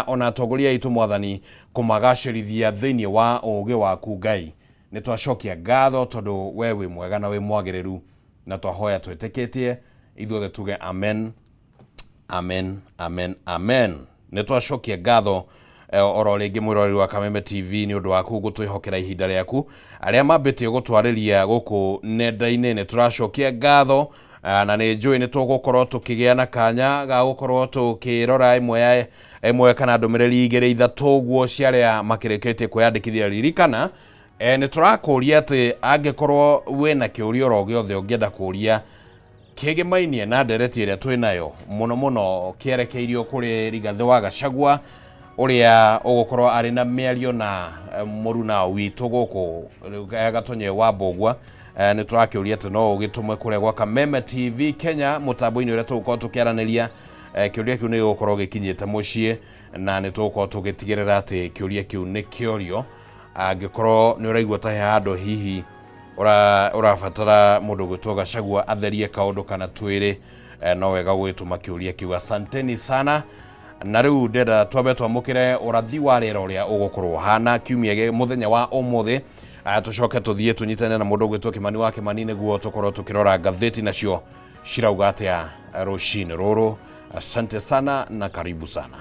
Ona atongoria aitũ Mwathani kũmagacĩrithia thĩinĩ wa ũũgĩ waku Ngai. Nĩ twacokia ngatho tondũ we wĩ mwega na wĩ mwagĩrĩru, na twahoya twĩtĩkĩtie ithuothe tuge amen, amen, amen, amen. Nĩ twacokia ngatho oro rĩngĩ mwĩroreri wa Kameme TV nĩ ũndũ waku gũtwĩhokera ihinda rĩaku. Arĩa mambĩtie gũtwarĩria gũkũ nenda-inĩ nĩ tũracokia ngatho, na nĩ njũĩ nĩ tũgũkorwo tũkĩgĩa na kanya ga gũkorwo tũkĩrora ĩmwe ya ĩmwe kana ndũmĩrĩri igĩrĩ ithatũ ũguo cia arĩa makĩrĩkĩtie kwĩyandĩkithia. Ririkana nĩ tũrakũria atĩ angĩkorwo wĩna kĩũria oro gĩothe ũngĩenda kũria kĩgĩmainie na ndereti ĩrĩa twĩ nayo, mũno mũno kĩerekeirio kũrĩ Rigathĩ wa Gachagua ũrĩa ũgũkorwo arĩ na mĩario na mũruna witũ gũkũ Gatonye wa Mbũgua, nĩ tũrakĩũria atĩ no ũgĩtũme kũrĩa gwa Kameme TV Kenya mũtambo-inĩ ũrĩa tũgũkorwo tũkĩaranĩria. Kĩũria kĩu nĩ gĩgũkorwo gĩkinyĩte mũciĩ na nĩ tũgũkorwo tũgĩtigĩrĩra atĩ kĩũria kĩu nĩ kĩorio. Angĩkorwo nĩ ũraigua ta he handũ hihi ũrabatara mũndũ gwĩtwo Gachagua atherie kaũndũ kana twĩrĩ, no wega gũgĩtũma kĩũria kĩu. Asanteni sana. Na rĩu ndenda twambe twamũkĩre ũrathi wa rĩera ũrĩa ũgũkorwo ũhana kiumia mũthenya wa ũmũthĩ, tũcoke tũthiĩ tũnyitane na mũndũ ũgwĩtwo Kĩmani wa Kĩmani nĩguo tũkorwo tũkĩrora ngathĩti nacio cirauga atĩa rũcinĩ rũrũ. Asante sana na karibu sana.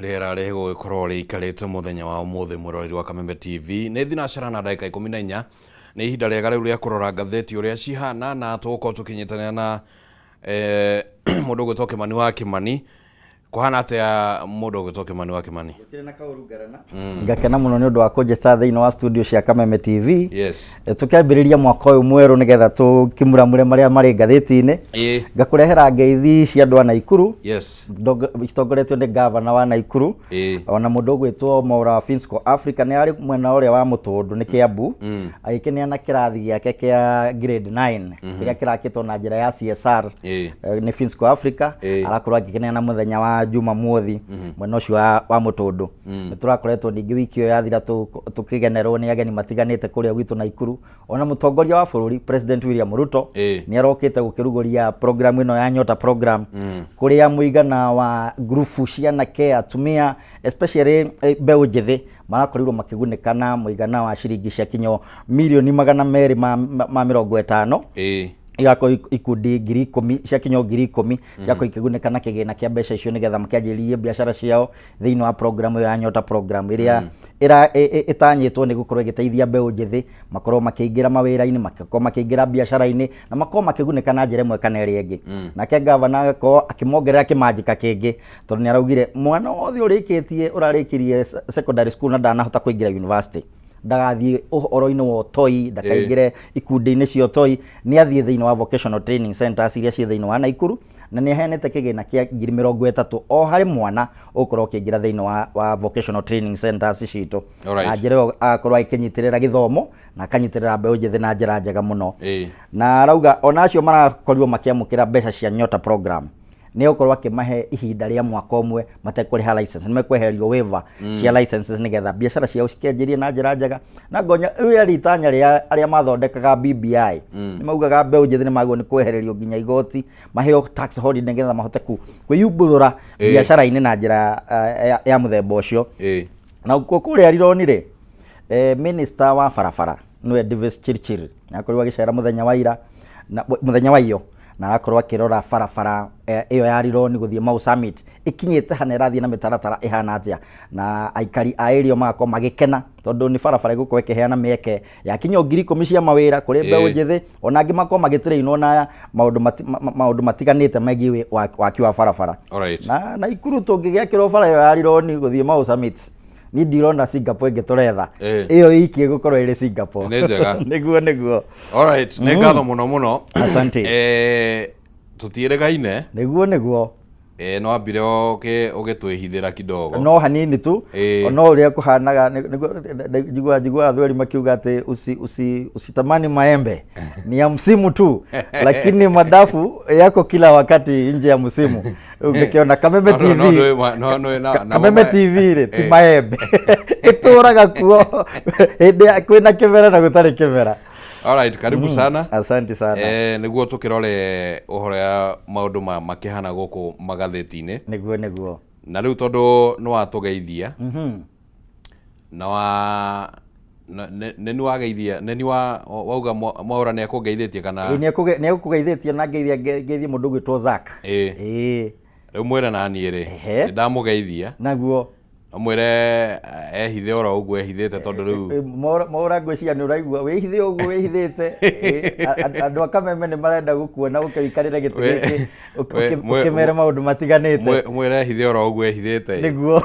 Rĩera rĩgũgĩkorwo rĩikarĩte mũthenya wa ũmũthĩ mwĩroreri wa Kameme TV nĩ thinacara na ndagĩka 14. Nĩ ihinda rĩega rĩu rĩa kũrora ngathĩti ũrĩa cihana, na tũgũkorwo tũkĩnyitanĩra na mũndũ ũgwĩtwo Kĩmani wa Kĩmani. Kũhana atĩa mũndũ ũgwĩtwo Kĩmani wa Kĩmani? Gũtirĩ na kaũru ngarana. Ngakena mũno nĩ ũndũ wa kũnjĩta thĩinĩ wa studio cia Kameme TV. Tũkĩambĩrĩria mwaka ũyũ mwerũ nĩgetha tũkĩmuramure marĩa marĩ ngathĩti-inĩ. Ngakũrehera ngeithi cia andũ a Naikuru. Citongoretio nĩ gavana wa Naikuru. Ona mũndũ ũgwĩtwo Maura Finsco Africa nĩ arĩ mwena ũrĩa wa Mũtũndũ nĩ Kĩambu. Agĩkĩneana kĩrathi gĩake kĩa grade 9 kĩrĩa kĩrakĩtwo na njĩra ya CSR. Nĩ Finsco Africa. Arakorwo agĩkĩneana mũthenya wa Jumamothi mwena ũcio wa Mũtũndũ. Nĩ tũrakoretwo ningĩ wiki ĩyo yathira tũkĩgenerwo nĩ ageni matiganĩte kũrĩa gwitũ Naikuru. Ona mũtongoria wa bũrũri President William Ruto nĩ arokĩte gũkĩrugũria program ĩno ya Nyota program, kũrĩa mũigana wa ngurubu cia anake, atumia, especially mbeũ njĩthĩ marakorirwo makĩgunĩka na mũigana wa ciringi cia kinyo mirioni 250 igakorwo ikundi 10,000 cia kinyo 10,000 cigakorwo ikĩgunĩka na kĩgĩna kĩa mbeca icio nĩgetha makĩanjĩrĩrie biacara ciao thĩinĩ wa program ĩyo ya Nyota program ĩrĩa ĩtanyĩtwo nĩ gũkorwo ĩgĩteithia mbeũ njĩthĩ makorwo makĩingĩra mawĩra-inĩ, makorwo makĩingĩra biacara-inĩ na makorwo makĩgunĩka na njĩra ĩmwe kana ĩrĩa ĩngĩ. Nake gavana agakorwo akĩmongerera kĩmanjĩka kĩngĩ tondũ nĩ araugire mwana wothe ũrĩkĩtie ũrarĩkirie secondary school na ndanahota kũingĩra university ndagathiĩ ũhoro-inĩ wa ũtoi, ndakaingĩre ikundi-inĩ cia ũtoi, nĩ athiĩ thĩinĩ wa vocational training centers iria ciĩ thĩinĩ wa Naikuru, na nĩ aheanĩte kĩgĩna kĩa 30,000 o harĩ mwana ũgũkorwo ũkĩingĩra thĩinĩ wa vocational training centers citũ. Na njĩra ĩyo agakorwo agĩkĩnyitĩrĩra gĩthomo na akanyitĩrĩra mbeũ njĩthĩ na njĩra njega mũno. Na arauga ona acio marakorirwo makĩamũkĩra mbeca cia Nyota program nĩ egũkorwo akĩmahe ihinda rĩa mwaka ũmwe matekũrĩha license, nĩ mekwehererio waiver cia licenses nĩgetha biacara ciao cikĩanjĩrie na njĩra njega. Na ngonya rĩu rĩarĩ itanya rĩa arĩa mathondekaga BBI, nĩ maugaga mbeũ njĩthĩ nĩ magĩrĩirwo nĩ kwehererio nginya igoti, maheo tax holiday nĩgetha mahote kwĩyumbũrũra biacara-inĩ na njĩra ya mũthemba ũcio. Na kuo kũrĩa Rironi rĩ, minister wa barabara nĩwe Davis Chirchir akorirwo agĩcera mũthenya wa ira na mũthenya wa iyo, na arakorwo akĩrora barabara ĩyo ya Rironi gũthiĩ Mau Summit ĩkinyĩte hana, ĩrathiĩ na mĩtaratara ĩhana atĩa, na aikari a area magakorwo magĩkena tondũ nĩ barabara ĩgũkorwo ĩkĩheana mĩeke ya kinyo 10,000 cia mawĩra kũrĩ mbeũ njĩthĩ, ona angĩ makorwo magĩtĩrĩinwo na maũndũ matiganĩte megiĩ waki wa barabara. Na Naikuru tũngĩgĩakĩrwo bara ĩyo ya Rironi gũthiĩ Mau Summit, niĩ ndirona Singapore ĩngĩ tũretha. Ĩyo iki ĩgũkorwo ĩrĩ Singapore. Nĩ njega. Nĩguo nĩguo. Alright, nĩ ngatho mũno mũno. Asante. Tũtiĩrĩgaine. Nĩguo nĩguo. No ambire ũgĩtwĩhithĩra kidogo. No hanini tu. No ũrĩa kũhanaga nĩguo njiguaga athweri makiuga atĩ usitamani maembe ni ya msimu tu, lakini madafu yako kila wakati nje ya msimu. Ũngĩkĩona Kameme TV, Kameme TV rĩ ti maembe ĩtũraga kuo hĩndĩ ya kwĩna kĩmera na gũtarĩ kĩmera. Alright, karibu sana. Asante sana. Nĩguo tũkĩrore ũhoro ya maũndũ makĩhana gũkũ magathĩti-inĩ. Nĩguo nĩguo. Na rĩu tondũ nĩ watũgeithia, na wa nĩ nĩ wageithia, nĩ nĩ wauga Mwaũra nĩ akũgeithĩtie kana? Ĩĩ, nĩ akũgeithĩtie na ngeithie mũndũ ũgwĩtwo Zack. Ĩĩ. Rĩu mwĩre na niĩ rĩ, nĩ ndamũgeithia. Naguo. Mwĩre ehithe oro ũguo ehithĩte tondũ rĩu Mwaũra ngwĩciria nĩ ũraigua wĩhithe ũguo wĩhithĩte. Andũ a Kameme nĩ marenda gũkuona ũke ũikarĩre gĩtĩ gĩkĩ ũkĩmere maũndũ matiganĩte. Mwĩre ehithe oro ũguo ehithĩte. Nĩguo.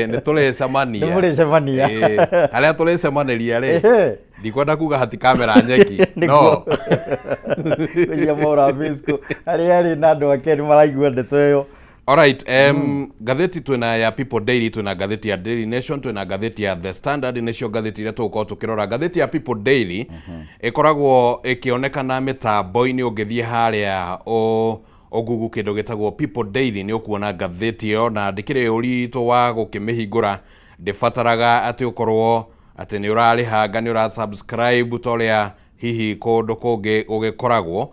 Nĩ tũrĩcemania. Nĩ mũrĩcemania. Harĩa tũrĩcemanĩria rĩ, ndikwenda kuga hatikamera nyeki. No. Ngwĩciria Mwaũra Bisco harĩa arĩ na andũ ake nĩ maraigua ndeto ĩyo. Alright, ngathĩti twĩna ya People Daily, twĩna ngathĩti ya Daily Nation, twĩna ngathĩti ya The Standard, nĩcio ngathĩti iria tũgũkorwo tũkĩrora. Ngathĩti ya People Daily ĩkoragwo ĩkĩonekana mĩtambo-inĩ, ũngĩthiĩ harĩa ũgugu kĩndũ gĩtagwo People Daily nĩ ũkuona ngathĩti ĩyo, na ndĩkĩrĩ ũritũ wa gũkĩmĩhingũra, ndĩbataraga atĩ ũkorwo atĩ nĩ ũrarĩha anga nĩ ũra subscribe ta ũrĩa hihi kũndũ kũngĩ gũgĩkoragwo.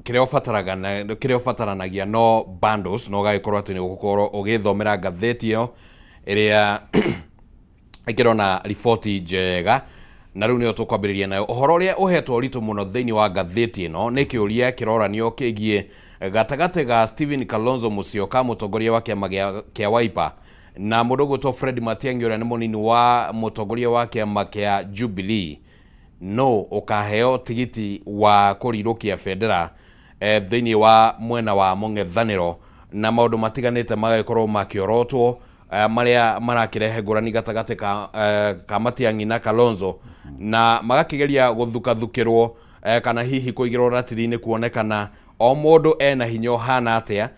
Kĩrĩa ũbataraga na kĩrĩa ũbataranagia no bundles, na ũgagĩkorwo atĩ nĩ ũgũkorwo ũgĩthomera ngathĩti ĩyo ĩrĩa ĩkĩrona riboti njega, na rĩu nĩyo tũkwambĩrĩria nayo. Ũhoro ũrĩa ũhetwo ũritũ mũno thĩinĩ wa ngathĩti ĩno nĩ kĩũria kĩroranio kĩgiĩ Gatagatĩ ga Stephen Kalonzo Musyoka, mũtongoria wa kĩama kĩa Wiper, na mũndũ ũgwĩtwo Fred Matiang'i, ũrĩa nĩ mũnini wa mũtongoria wa kĩama kĩa Jubilee, no ũkaheo tigiti wa kũrirũkia bendera thĩinĩ wa mwena wa mũng'ethanĩro, na maũndũ matiganĩte magagĩkorwo makĩorotwo marĩa marakĩrehe ngũrani gatagatĩ ka Matiang'i na Kalonzo, na magakĩgeria gũthukathukĩrwo kana hihi kũigĩrwo ratiri-inĩ kuonekana o mũndũ ena hinya ũhana atĩa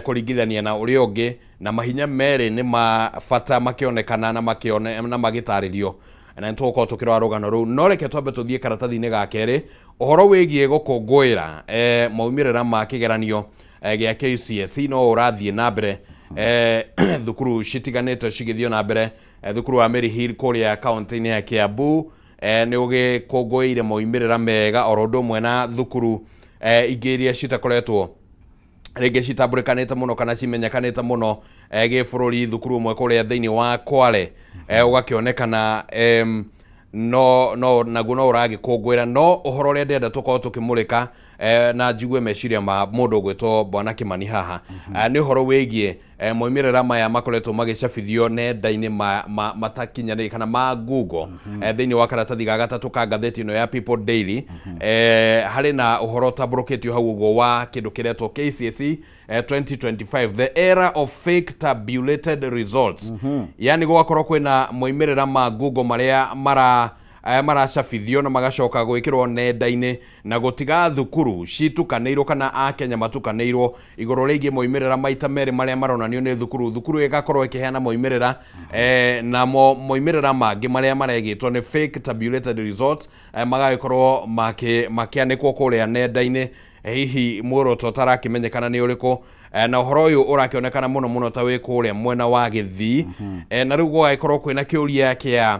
kũringithania na ũrĩa ũngĩ, na mahinya merĩ nĩ ma bata makĩonekana na makĩone na magĩtarĩrio. Na nĩ tũgũkorwo tũkĩrora rũgano rũu, no reke twambe tũthiĩ karatathi-inĩ ga kerĩ, ũhoro wĩgiĩ gũkũngũĩra maumĩrĩra ma kĩgeranio gĩa KCSE no ũrathiĩ na mbere, thukuru citiganĩte cigĩthiĩ na mbere. Thukuru wa Mary Hill kũrĩa kaunti-inĩ ya Kiambu nĩ ũgĩkũngũĩire maumĩrĩra mega, oro ũndũ ũmwe na thukuru ingĩ iria citakoretwo rĩngĩ citambũrĩkanĩte mũno kana cimenyekanĩte mũno gĩbũrũri. Thukuru ũmwe kũrĩa thĩinĩ wa Kwale ũgakĩonekana no naguo no ũragĩkũngũĩra. No ũhoro ũrĩa ndĩrenda tũkorwo tũkĩmũrĩka na njigue meciria ma mũndũ ũgwĩtwo Bwana Kimani haha nĩ ũhoro wĩgiĩ moimĩrĩra maya makoretwo magĩcabithio nenda-inĩ matakinyanĩire kana ma Google. Thĩinĩ wa karatathi ga gatatũ ka ngathĩti ĩno ya People Daily harĩ na ũhoro ũtambũrũkĩtio hau ũguo wa kĩndũ kĩretwo KCSE 2025, the era of fake tabulated results, yani gũgakorwo kwĩna moimĩrĩra ma Google marĩa maracabithio na magacoka gwĩkĩrwo nenda-inĩ, na gũtiga thukuru citukanĩirwo kana akenya matukanĩirwo igũrũ rĩgiĩ moimĩrĩra maita merĩ marĩa maronanio nĩ thukuru. Thukuru ĩgakorwo ĩkĩheana moimĩrĩra namo moimĩrĩra mangĩ marĩa maregĩtwo nĩ fake tabulated results magagĩkorwo makĩanĩkwo kũrĩa nenda-inĩ. Hihi muoroto ũtarakĩmenyekana nĩ ũrĩkũ? Na ũhoro ũyũ ũrakĩonekana mũno mũno ta wĩ kũrĩa mwena wa Gĩthii, na rĩu gũgagĩkorwo kwĩna kĩũria kĩa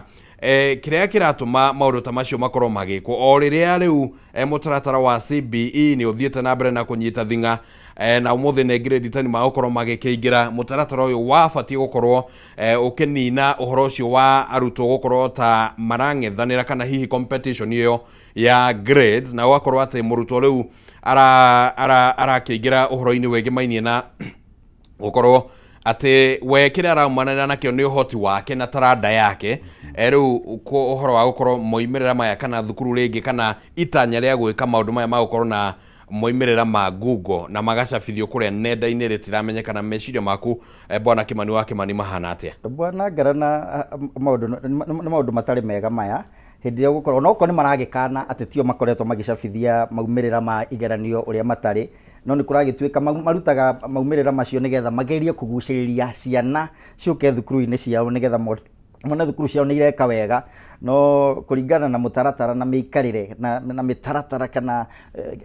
kĩrĩa kĩratũma maũndũ ta macio makorwo magĩkwo o rĩrĩa rĩu mũtaratara wa CBE nĩ ũthiĩte na mbere na kũnyita thing'a, na ũmũthĩ nĩ grade 10 magũkorwo magĩkĩingĩra. Mũtaratara ũyũ wabatiĩ gũkorwo ũkĩnina ũhoro ũcio wa arutwo gũkorwo ta marang'ethanĩra kana hihi competition ĩyo ya grades, na ũgakorwo atĩ mũrutwo rĩu arakĩingĩra ũhoro-inĩ wĩgĩmainie na gũkorwo atĩ we kĩrĩa araumanĩra nakĩo nĩ ũhoti wake na taranda yake. Rĩu ũhoro wa gũkorwo moimĩrĩra maya kana thukuru rĩngĩ kana itanya rĩa gwĩka maũndũ maya ma gũkorwo na moimĩrĩra ma Google na magacabithio kũrĩa nenda-inĩ rĩtiramenyekana. Meciria maku, Bwana Kimani wa Kimani, mahana atĩa? Bwana Ngarana, maũndũ nĩ maũndũ matarĩ mega maya. Hĩndĩ ĩrĩa ũgũkorwo onokorwo nĩ maragĩkana atĩ tio makoretwo magĩcabithia maumĩrĩra ma igeranio ũrĩa matarĩ, no nĩ kũragĩtuĩka marutaga maumĩrĩra macio nĩgetha magerie kũgucĩrĩria ciana ciũke thukuru-inĩ ciao, nĩgetha mone thukuru ciao nĩ ireka wega. No kũringana na mũtaratara na mĩikarĩre na mĩtaratara kana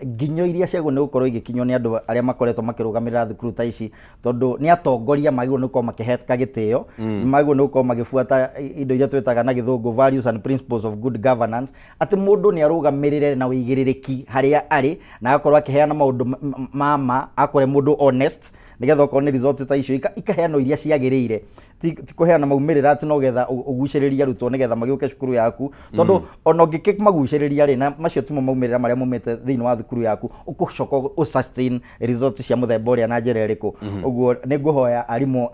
nginyo iria ciagĩrĩirwo nĩ gũkorwo igĩkinywo nĩ andũ arĩa makoretwo makĩrũgamĩrĩra thukuru ta ici, tondũ nĩ atongoria magĩrĩirwo nĩ gũkorwo makĩheka gĩtĩo, nĩ magĩrĩirwo nĩ gũkorwo magĩbuata indo iria twĩtaga na Gĩthũngũ values and principles of good governance, atĩ mũndũ nĩ arũgamĩrĩre na ũigĩrĩrĩki harĩa arĩ na agakorwo akĩheana maũndũ ma ma, akore mũndũ honest, nĩgetha okorwo nĩ results ta icio ikaheanwo iria ciagĩrĩire, ti kũheana maumĩrĩra atĩ no getha ũgucĩrĩrie arutwo nĩgetha magĩũke cukuru yaku, tondũ ona ũngĩkĩmagucĩrĩria rĩ, na macio timo maumĩrĩra marĩa maumĩte thĩinĩ wa thukuru yaku, ũgũcoka ũ sustain results cia mũthemba ũrĩa na njĩra ĩrĩkũ? Ũguo nĩ ngũhoya arimũ,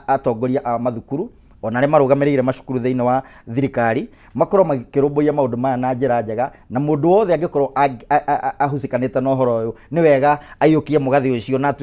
atongoria a mathukuru, ona arĩa marũgamĩrĩire macukuru thĩinĩ wa thirikari, makorwo makĩrũmbũiya maũndũ maya na njĩra njega. Na mũndũ wothe angĩkorwo ahucikanĩte na ũhoro ũyũ, nĩ wega aiyũkie mũgathĩ ũcio na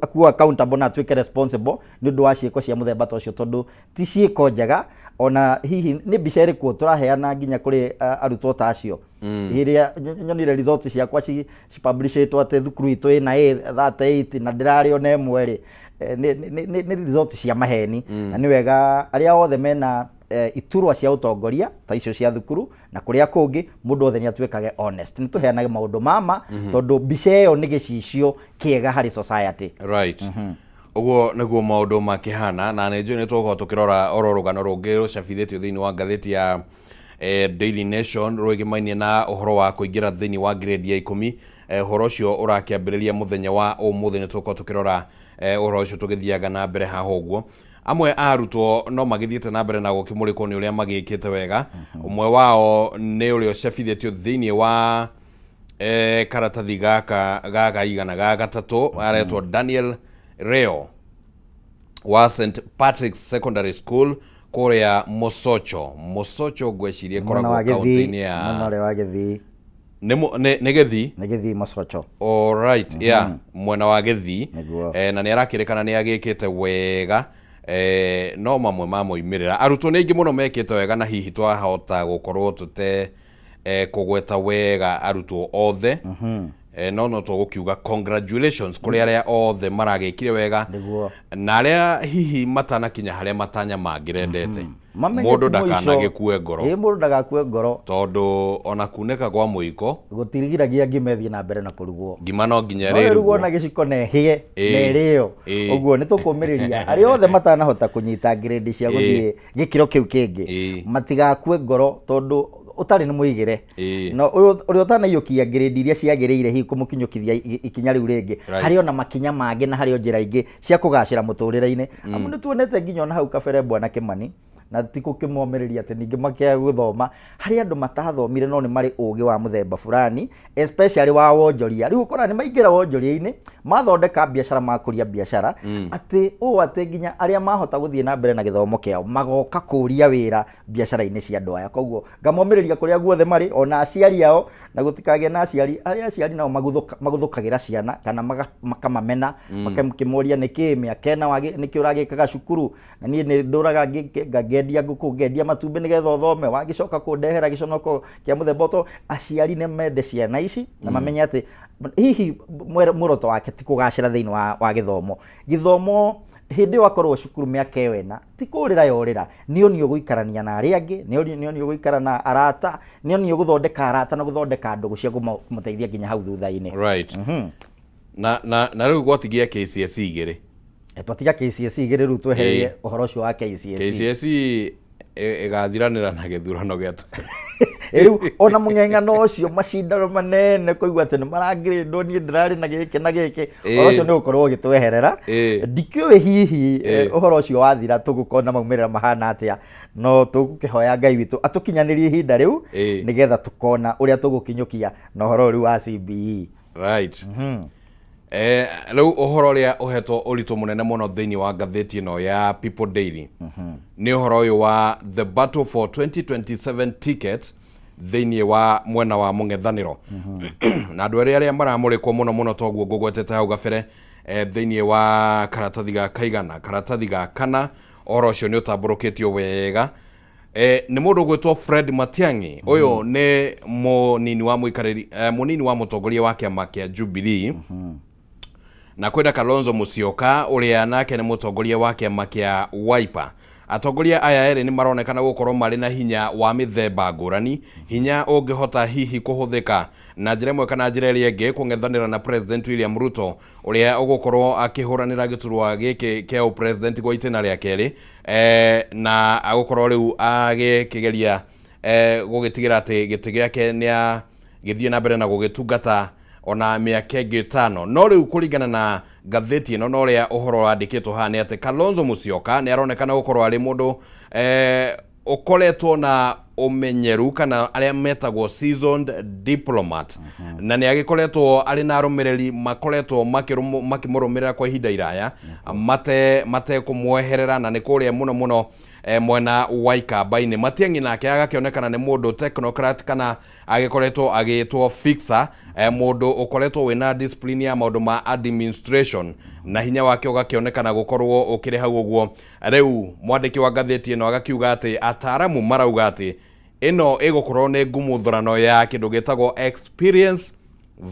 akuo accountable na atuĩke responsible nĩ ũndũ wa ciĩko cia mũthemba ta ũcio, tondũ ti ciĩko njega. Ona hihi nĩ mbica ĩrĩkũ tũraheana nginya kũrĩ arutwo ta acio? Hĩrĩa nyonire results ciakwa cipublishĩtwo atĩ thukuru itũ ĩna A 38 na ndĩrarĩ ona ĩmwe rĩ, nĩ results cia maheni. Na nĩ wega arĩa othe mena iturwa cia ũtongoria ta icio cia thukuru na kũrĩa kũngĩ, mũndũ wothe nĩ atuĩkage honest, nĩ tũheanage maũndũ mama, tondũ mbica ĩyo nĩ gĩcicio kĩega harĩ society. Right, ũguo nĩguo maũndũ makĩhana, na nĩ njũĩ nĩ tũgũkorwo tũkĩrora oro rũgano rũngĩ rũcabithĩtio thĩinĩ wa ngathĩti ya Daily Nation rwĩgĩmainie na ũhoro wa kũingĩra thĩinĩ wa grade ya 10. Ũhoro ũcio ũrakĩambĩrĩria mũthenya wa ũmũthĩ. Nĩ tũgũkorwo tũkĩrora ũhoro ũcio tũgĩthiaga na mbere haha. Ũguo amwe a arutwo no magĩthiĩte na mbere na gũkĩmũrĩkwo nĩ ũrĩa magĩkĩte wega. Ũmwe wao nĩ ũrĩa ũcabithĩtio thĩinĩ wa Karatathi gaka ga igana ga gatatũ aretwo Daniel Reo wa St Patrick's Secondary School kũrĩa Mosocho. Mosocho ngwĩciria Mwena ĩkoragwo wa Gĩthii, kaunti-inĩ ya mwena ũrĩa wa Gĩthii. Nĩ Gĩthii. Nĩ Gĩthii Mosocho. Alright, yeah, mwena wa Gĩthii. Nĩguo. Na nĩ arakĩrĩkana nĩ agĩkĩte wega, no mamwe ma moimĩrĩra arutwo nĩ aingĩ mũno mekĩte wega, na hihi twahota gũkorwo tũte kũgweta wega arutwo othe, no tũgũkiuga congratulations kũrĩ arĩa othe maragĩkire wega na arĩa hihi matanakinya harĩa matanya mangĩrendete. Mamenye Mũndũ ti mũico. ndakanagĩkue ngoro. Ĩĩ, mũndũ ndagakue ngoro. Tondũ ona kunĩka kwa mũiko gũtirigiragia ngima ĩthiĩ na mbere na kũrugwo. Ngima no nginya No ĩrugwo ĩrĩrugwo na gĩciko na ĩhĩe na ĩrĩo. Ũguo nĩ tũkũmĩrĩria arĩa othe matanahota kũnyita grade cia gũthiĩ gĩkĩro kĩu kĩngĩ, matigakue ngoro, tondũ ũtarĩ nĩ mũigĩre. No ũrĩa ũtanaiyũkia grade iria ciagĩrĩire hihi kũmũkinyũkithia ikinya rĩu rĩngĩ, harĩ ona makinya mangĩ na harĩ o njĩra ingĩ cia kũgacĩra mũtũrĩre-inĩ. Amu nĩ tuonete nginya ona hau kabere, bwana Kĩmani, na ti gũkĩmomĩrĩria atĩ ningĩ makĩaga gũthoma, harĩ andũ matathomire no nĩ marĩ ũgĩ wa mũthemba fulani, especially wa wonjoria. Rĩu ũkoraga nĩ maingĩra wonjoria-inĩ, mathondeka biacara, makũria biacara, atĩ ũũ atĩ nginya arĩa mahota gũthiĩ na mbere na gĩthomo kĩao magoka kũria wĩra biacara-inĩ cia andũ aya. Koguo ngamomĩrĩria kũrĩa guothe marĩ, ona aciari ao, na gũtikagĩe na aciari arĩa aciari nao maguthũkagĩra ciana kana makamamena, makĩmoria nĩkĩ mĩaka ĩna nĩkĩ ũragĩkaga cukuru, na niĩ nĩ ndũraga ngendia ngũkũ, ngendia matumbĩ nĩgetha ũthome, wagĩcoka kũndehera gĩconoko kĩa mũthemba ũto. Aciari nĩ mende ciana ici na mamenye atĩ hihi muoroto wake ti kũgacĩra thĩinĩ wa gĩthomo. Gĩthomo hĩndĩ ĩyo akorwo cukuru mĩaka ĩyo ĩna ti kũrĩra yorĩra, nĩ onio gũikarania na arĩa angĩ, nĩ onio gũikara na arata, nĩ onio gũthondeka arata na gũthondeka ndũgũ cia kũmũteithia nginya hau thutha-inĩ. Na rĩu gwatigia KCSE igĩrĩ. Twatiga KCSE igĩrĩ, rĩu twehererie ũhoro ũcio wa KCSE. KCSE ĩgathiranĩra na gĩthurano gĩa Rĩu ona mũng'eng'ano ũcio, macindano manene, kũigua atĩ nĩ marangĩrĩndwo, niĩ ndĩrarĩ na gĩkĩ na gĩkĩ, ũhoro ũcio nĩ ũgũkorwo ũgĩtweherera. Ndikĩũĩ hihi ũhoro ũcio wathira tũgũkorwo na maumĩrĩra mahana atĩa, no tũgũkĩhoya Ngai witũ atũkinyanĩrie ihinda rĩu nĩgetha tũkona ũrĩa tũgũkinyũkia na ũhoro rĩu wa CBE. Rĩu ũhoro ũrĩa ũhetwo ũritũ mũnene mũno thĩinĩ wa ngathĩti ĩno ya People Daily nĩ ũhoro ũyũ wa the battle for 2027 ticket thĩinĩ wa mwena wa mũng'ethanĩro, na andũ erĩ arĩa maramũrĩkwo mũno mũno toguo ngũgwetete hau gabere, thĩinĩ wa karatathi ga kaigana karatathi ga kana, ũhoro ũcio nĩ ũtambũrũkĩtio wega. Nĩ mũndũ ũgwĩtwo Fred Matiang'i. Ũyũ nĩ mũnini wa mũikarĩri, mũnini wa mũtongoria wa kĩama kĩa Jubilee, na kwĩna Kalonzo Musyoka ũrĩa nake nĩ mũtongoria wa kĩama kĩa Wiper. Atongoria aya erĩ nĩ maronekana gũkorwo marĩ na hinya wa mĩthemba ngũrani, hinya ũngĩhota hihi kũhũthĩka na njĩra ĩmwe kana njĩra ĩrĩa ĩngĩ kũng'ethanĩra na President William Ruto ũrĩa ũgũkorwo akĩhũranĩra gĩturwa gĩkĩ kĩa ũpresident gwa itĩna rĩa kerĩ, na agũkorwo rĩu agĩkĩgeria gũgĩtigĩra atĩ gĩtĩ gĩake nĩ gĩthiĩ na mbere na gũgĩtungata ona mĩaka ĩngĩ 5. No rĩu kũringana na ngathĩti ĩno na ũrĩa ũhoro wandĩkĩtwo haha nĩ atĩ Kalonzo Musyoka nĩ aronekana gũkorwo arĩ mũndũ ũkoretwo na ũmenyeru kana arĩa metagwo seasoned diplomat, na nĩ agĩkoretwo arĩ na arũmĩrĩri makoretwo makĩmũrũmĩrĩra kwa ihinda iraya matekũmweherera, na nĩ kũrĩa mũno mũno mwena wa Ikamba-inĩ. Matiang'i nake agakĩonekana nĩ mũndũ technocrat kana agĩkoretwo agĩtwo fixer, mũndũ ũkoretwo wĩna discipline ya maũndũ ma administration, na hinya wake ũgakĩonekana gũkorwo ũkĩrĩ hau ũguo. Rĩu mwandĩki wa ngathĩti ĩno agakiuga atĩ ataaramu marauga atĩ ĩno ĩgũkorwo nĩ ngumuthurano ya kĩndũ gĩtagwo experience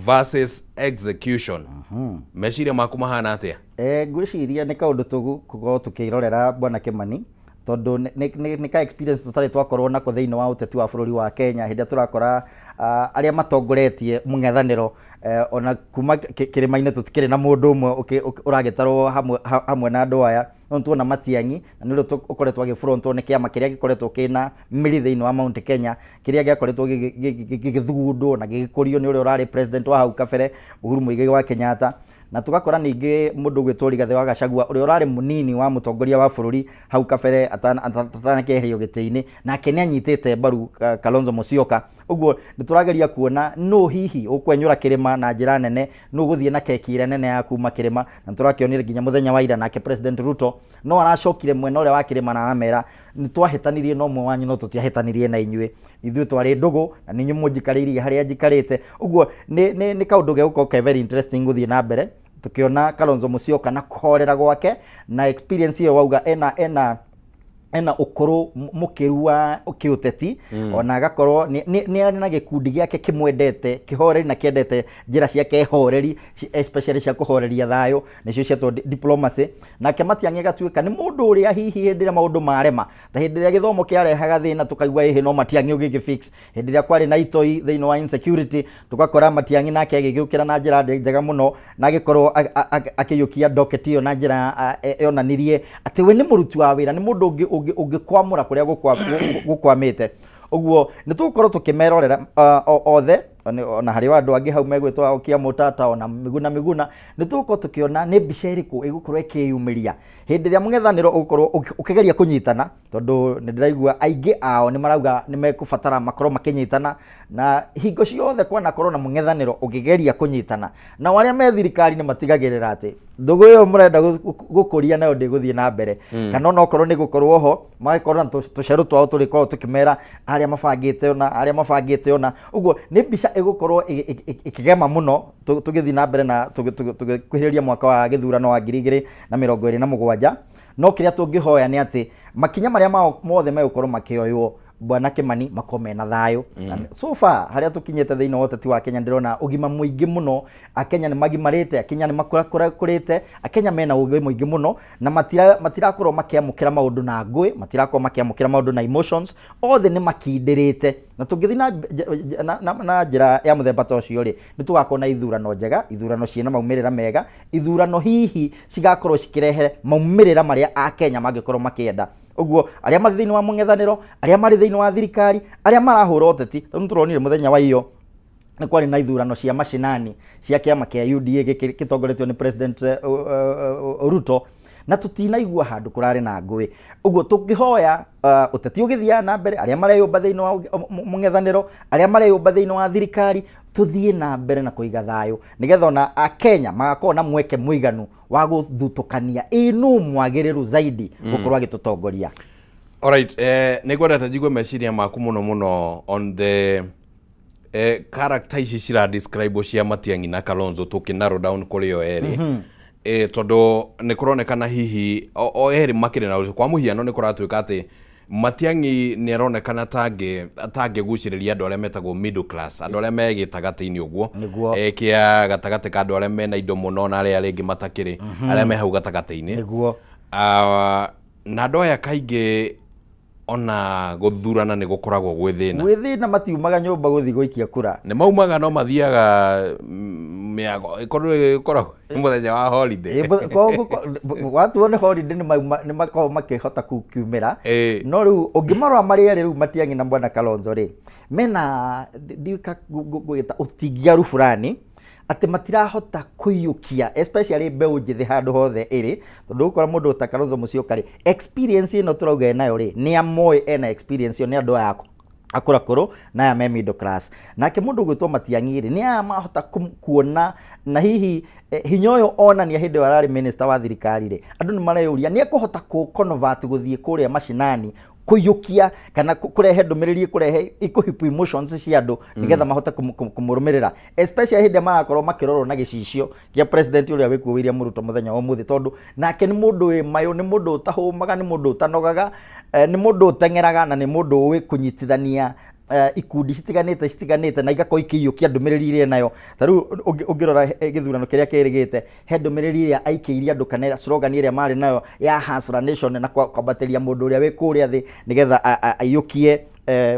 versus execution. Meciria maku mahana atĩa? Ngwĩciria nĩ kaũndũ tũgũkorwo tũkĩrorera, bwana Kĩmani, tondũ nĩ ka experience tũtarĩ twakorwo nako thĩinĩ wa ũteti wa bũrũri wa Kenya, hĩndĩ ĩrĩa tũrakora arĩa matongoretie mũng'ethanĩro, ona kuma kĩrĩma-inĩ tũtikĩrĩ na mũndũ ũmwe ũragĩtarwo hamwe na andũ aya. No tuona Matiang'i na nĩ ũrĩa ũkoretwo agĩfrontwo nĩ kĩama kĩrĩa gĩkoretwo kĩna mĩri thĩinĩ wa Mount Kenya, kĩrĩa gĩakoretwo gĩgĩthugundwo na gĩgĩkũrio nĩ ũrĩa ũrarĩ president wa hau kabere, Uhuru Muigai wa Kenyatta, na tũgakora ningĩ mũndũ ũgwĩtwo Rigathĩ wa Gachagua, ũrĩa ũrarĩ mũnini wa mũtongoria wa bũrũri hau kabere atanakĩeherio gĩtĩ-inĩ, nake nĩ anyitĩte mbaru Kalonzo Musyoka. Ũguo nĩ tũrageria kuona nũ hihi ũkwenyũra kĩrĩma na njĩra nene, nũ ũgũthiĩ na keki ĩrĩa nene ya kuma kĩrĩma. Na nĩ tũrakĩonire nginya mũthenya wa ira nake President Ruto no aracokire mwena ũrĩa wa kĩrĩma na aramera nĩ twahĩtanirie na ũmwe wanyu no tũtiahĩtanirie na inyuĩ, ithuĩ twarĩ ndũgũ na nĩ inyuĩ mũnjikarĩirie harĩa njikarĩte. Ũguo nĩ kaũndũ gegũkorwo ke very interesting gũthiĩ na mbere tũkĩona Kalonzo Musyoka na kũhorera gwake na experience ĩyo wauga ena ũkũrũ mũkĩru wa kĩũteti, ona agakorwo nĩ arĩ na gĩkundi gĩake kĩmwendete, kĩhoreri na kĩendete njĩra ciake horeri, especially cia kũhoreria thayũ, nĩcio cietwo diplomacy. Nake Matiang'i agatuĩka nĩ mũndũ ũrĩa hihi hĩndĩ ĩrĩa maũndũ marema, ta hĩndĩ ĩrĩa gĩthomo kĩarehaga thĩna, tũkaigua ĩhĩ no Matiang'i ũgĩkĩ fix. Hĩndĩ ĩrĩa kwarĩ na itoi thĩinĩ wa insecurity, tũgakora Matiang'i nake agĩgĩũkĩra na njĩra njega mũno na agĩkorwo akĩiyũkia docket ĩyo na njĩra yonanirie atĩ we nĩ mũruti wa wĩra, nĩ mũndũ ũngĩkwamũra kũrĩa gũkwamĩte. Ũguo nĩ tũgũkorwo tũkĩmerorera othe, ona harĩ o andũ angĩ hau megwĩtwo Okiya Mutata ona Miguna Miguna. Nĩ tũgũkorwo tũkĩona nĩ mbica ĩrĩkũ ĩgũkorwo ĩkĩyumĩria hĩndĩ ĩrĩa mũng'ethanĩro ũgũkorwo ũkĩgeria kũnyitana, tondũ nĩ ndĩraigua aingĩ ao nĩ marauga nĩ mekũbatara makorwo makĩnyitana, na hingo ciothe kwanakorwo na mũng'ethanĩro ũkĩgeria kũnyitana, nao arĩa me thirikari nĩ matigagĩrĩra atĩ ndũgũ ĩyo mũrenda gũkũria nayo ndĩgũthiĩ na mbere, kana onokorwo nĩ gũkorwo ho magakorwo na tũcerũ twao tũrĩkorwo tũkĩmera arĩa mabangĩte ona arĩa mabangĩte ona. Ũguo nĩ mbica ĩgũkorwo ĩkĩgema mũno tũgĩthiĩ na mbere na tũgĩkuhĩrĩria mwaka wa gĩthurano wa 2027. No kĩrĩa tũngĩhoya nĩ atĩ makinya marĩa mao mothe megũkorwo makĩoywo, Bwana Kimani, makorwo mena thayũ. So far harĩa tũkinyĩte thĩinĩ wa ũteti wa Kenya, ndĩrona ũgima mũingĩ mũno. Akenya nĩ magimarĩte, Akenya nĩ makũrĩte, Akenya mena ũgĩ mũingĩ mũno na matirakorwo makĩamũkĩra maũndũ na ngũĩ, matirakorwo makĩamũkĩra maũndũ na emotions, othe nĩ makindĩrĩte. Na tũngĩthiĩ na njĩra ya mũthemba ta ũcio rĩ, nĩ tũgakorwo na ithurano njega, ithurano ciĩna maumĩrĩra mega, ithurano hihi cigakorwo cikĩrehe maumĩrĩra marĩa Akenya mangĩkorwo makĩenda. Ũguo arĩa marĩ thĩinĩ wa mũng'ethanĩro, arĩa marĩ thĩinĩ wa thirikari, arĩa marahũra ũteti, tondũ nĩtũronire mũthenya wa iyo nĩ kwarĩ na ithurano cia mashinani cia kĩama kĩa UDA gĩkĩ gĩtongoretio nĩ President Ruto, na tũtinaigua handũ kũrarĩ na ngũĩ. Ũguo tũngĩhoya ũteti ũgĩthiaga na mbere, arĩa mareyũmba thĩinĩ wa mũng'ethanĩro, arĩa mareyũmba thĩinĩ wa thirikari, tũthiĩ na mbere na kũiga thayũ, nĩgetha ona Akenya magakorwo na mweke mũiganu wa gũthutũkania ĩ nũ mwagĩrĩru zaidi gũkorwo agĩtũtongoria. Alright, nĩ ngwendete njigue meciria maku mũno mũno on the character ici cira describe cia Matiang'i na Kalonzo, tũkĩ narrow down kũrĩ o erĩ, tondũ nĩ kũronekana hihi o erĩ makĩrĩ na ũritũ. Kwa mũhiano, nĩ kũratuĩka atĩ Matiang'i nĩ aronekana tangĩgucĩrĩria andũ arĩa metagwo middle class, andũ arĩa me gĩtagatĩ-inĩ ũguo. Kĩa gatagatĩ ka andũ arĩa mena indo mũno na arĩa rĩngĩ matakĩrĩ, arĩa me hau gatagatĩ-inĩ. Na andũ aya kaingĩ ona gũthurana nĩ gũkoragwo gwĩ thĩna. Gwĩ thĩna, matiumaga nyũmba gũthiĩ gũikia kura. Nĩ maumaga no mathiaga mĩago ĩkorwo ĩkoragwo nĩ mũthenya wa holiday. Watuo nĩ holiday, nĩ makoragwo makĩhota kuumĩra. No rĩu ũngĩmarora marĩ erĩ rĩu, Matiang'i na Bwana Kalonzo rĩ, mena ndiũĩ ngũgĩta ũtingiaru fulani atĩ matirahota kũiyũkia especially mbeũ njĩthĩ handũ hothe ĩrĩ, tondũ ũgũkora mũndũ ta Kalonzo Musyoka rĩ, experience ĩno tũrauga enayo rĩ, nĩ amoĩ ena experience ĩyo nĩ andũ aya akũrakũrũ na aya me middle class. Nake mũndũ ũgwĩtwo Matiang'i rĩ, nĩ aya mahota kuona na hihi hinya ũyũ onania hĩndĩ ĩyo ararĩ minister wa thirikari rĩ, andũ nĩ mareyũria nĩ ekũhota kũ convert gũthiĩ kũrĩa mashinani kũiyũkia kana kũrehe ndũmĩrĩri ĩkũrehe ĩkũhip emotions cia andũ nĩgetha mahote kũmũrũmĩrĩra, especially hĩndĩ ĩrĩa marakorwo makĩrorwo na gĩcicio kĩa president ũrĩa wĩkuo William Ruto mũthenya wa ũmũthĩ, tondũ nake nĩ mũndũ wĩ mayũ, nĩ mũndũ ũtahũmaga, nĩ mũndũ ũtanogaga, nĩ mũndũ ũteng'eraga na nĩ mũndũ ũĩ kũnyitithania ikundi citiganĩte na igakorwo ikĩiyũkia ndũmĩrĩri ĩrĩa enayo. Ta rĩu ũngĩrora gĩthurano kĩrĩa kĩrĩgĩte, he ndũmĩrĩri ĩrĩa aikĩirie andũ kana slogan ĩrĩa marĩ nayo ya Hustler Nation na kwambatĩria mũndũ ũrĩa wĩ kũrĩa thĩ nĩgetha aiyũkie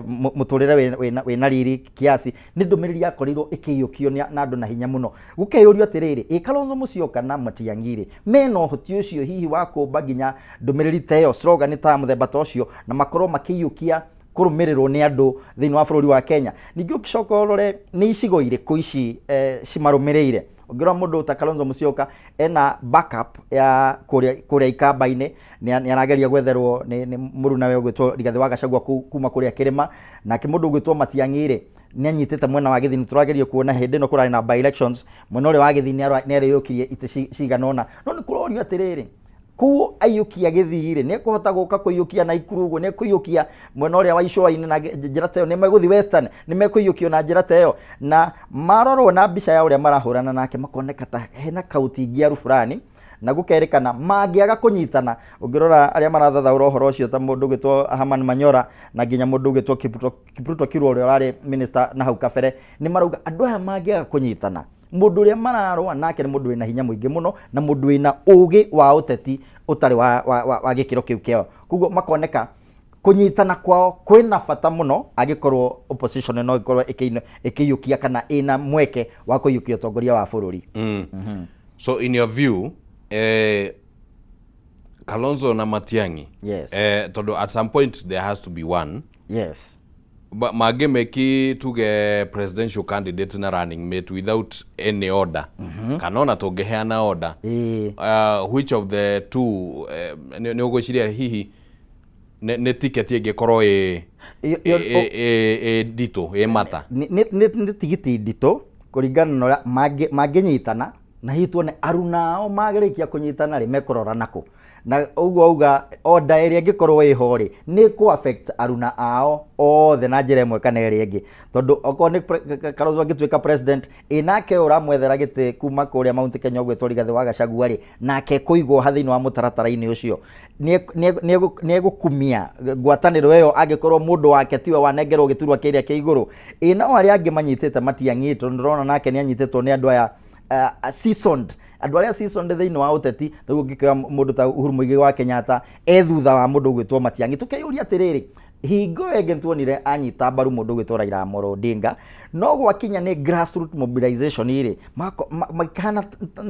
mũtũrĩre wĩna riri kiasi, nĩ ndũmĩrĩri yakorirwo ĩkĩiyũkio na andũ na hinya mũno. Gũkeyũrio atĩrĩrĩ, ĩ Kalonzo Musyoka na Matiang'i rĩ, mena ũhoti ũcio hihi wa kũmba nginya ndũmĩrĩri ta ĩyo, slogan ta mũthemba ta ũcio, na makorwo makĩiyũkia kũrũmĩrĩrwo nĩ andũ thĩinĩ wa bũrũri wa Kenya? Ningĩ ũngĩcoka ũrore nĩ icigo irĩkũ ici cimarũmĩrĩire, ũngĩrora mũndũ ta Kalonzo Musyoka ena backup ya kũrĩa Ikamba-inĩ, nĩ arageria gwetherwo nĩ mũrunawe ũgwĩtwo Rigathĩ wa Gachagua kuma kũrĩa kĩrĩma. Nake mũndũ ũgwĩtwo Matiang'i rĩ, Nĩ anyitĩte mwena wa Gĩthii. Nĩ tũragerio kuona hĩndĩ ĩno kũrarĩ na by elections, mwena ũrĩa wa Gĩthii nĩ arĩyũkirie itĩ cigana ũna. No nĩ kũrorio atĩrĩrĩ, kũu aiyũkia Gĩthii rĩ, nĩ ekũhota gũka kũiyũkia Naikuru ũguo? Nĩ ekũiyũkia mwena ũrĩa wa Icũa-inĩ na njĩra ta ĩyo? Nĩ megũthiĩ Western? Nĩ mekũiyũkio na njĩra ta ĩyo? Na marorwo na mbica ya ũrĩa marahũrana nake, makoneka ta hena kautingiaru fulani, na gũkerĩkana mangĩaga kũnyitana. Ũngĩrora arĩa marathathaũra ũhoro ũcio, ta mũndũ ũgĩtwo Herman Manyora na nginya mũndũ ũgĩtwo Kipruto Kirwa, ũrĩa ũrarĩ minister na hau kabere, nĩ marauga andũ aya mangĩaga kũnyitana, mũndũ ũrĩa mararũa nake nĩ mũndũ wĩna hinya mũingĩ mũno na mũndũ wĩna ũgĩ wa ũteti ũtarĩ wa gĩkĩro kĩu kĩao. Koguo makoneka kũnyitana kwao kwĩna bata mũno angĩkorwo opposition no ĩkorwo ĩkĩiyũkia kana ĩna mweke wa kũiyũkia ũtongoria wa bũrũri. So in your view, Kalonzo na Matiang'i, tondũ at some point there has to be one, mangĩmeki tuge presidential candidate na running mate without any order, kana ona tũngĩheana order, which of the two nĩ ũgwĩciria hihi nĩ ticket ĩngĩkorwo ĩ ĩ nditũ ĩ mata? Nĩ tigiti nditũ kũringana na ũrĩa mangĩnyitana, na hihi tuone aruna ao magĩrĩkia kũnyitana rĩ, mekũrora nakũ. Na ũguo auga order ĩrĩa ĩngĩkorwo ĩho rĩ, nĩ kũ affect aruna ao othe na njĩra ĩmwe kana ĩrĩa ĩngĩ, tondũ okorwo nĩ Kalonzo angĩtuĩka president, ĩ nake ũyũ ũramwethera gĩtĩ kuma kũrĩa Mount Kenya ũgwĩtwo Rigathĩ wa Gachagua rĩ, nake kũigwo ha thĩinĩ wa mũtaratara-inĩ ũcio? Nĩ egũkumia ngwatanĩro ĩyo angĩkorwo mũndũ wake tiwe wanengerwo gĩturwa kĩrĩa kĩa igũrũ? Ĩ nao arĩa angĩ manyitĩte Matiang'i, tondũ ndĩrona nake nĩ anyitĩtwo nĩ andũ aya seasoned, andũ arĩa seasoned thĩinĩ wa ũteti. Rĩu ũngĩkĩoya mũndũ ta Uhuru Muigai wa Kenyatta e thutha wa mũndũ ũgwĩtwo Matiang'i, tũkeyũria atĩrĩrĩ, hingo ĩyo ĩngĩ nĩtuonire anyita mbaru mũndũ ũgwĩtwo Raila Amolo Odinga, no gwakinya nĩ grassroot mobilization rĩ, makĩhana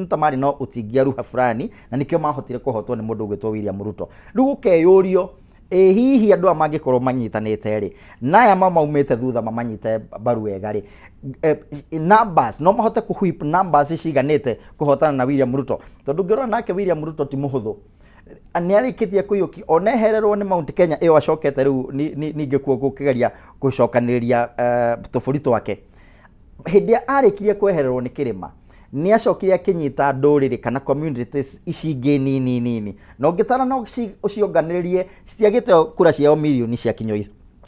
ta marĩ na ũtingiaruha fulani, na nĩkĩo mahotire kũhotwo nĩ mũndũ ũgwĩtwo William Ruto. Rĩu gũkeyũrio, ĩ hihi andũ aya mangĩkorwo manyitanĩte rĩ, na aya mamaumĩte thutha mamanyite mbaru wega rĩ, numbers no mahote kũ whip numbers ciganĩte kũhotana na William Ruto? Tondũ ũngĩrora nake William Ruto ti mũhũthũ, nĩ arĩkĩtie kũiyũki ona ehererwo nĩ Mount Kenya ĩyo acokete rĩu ningĩ kuo gũkĩgeria gũcokanĩrĩria tũbũri twake. Hĩndĩ ĩrĩa arĩkirie kwehererwo nĩ kĩrĩma, nĩ acokire akĩnyita ndũrĩrĩ kana communities ici ingĩ nini nini, na ũngĩtara no ũcionganĩrĩrie citiagĩte kura ciao mirioni ciakinya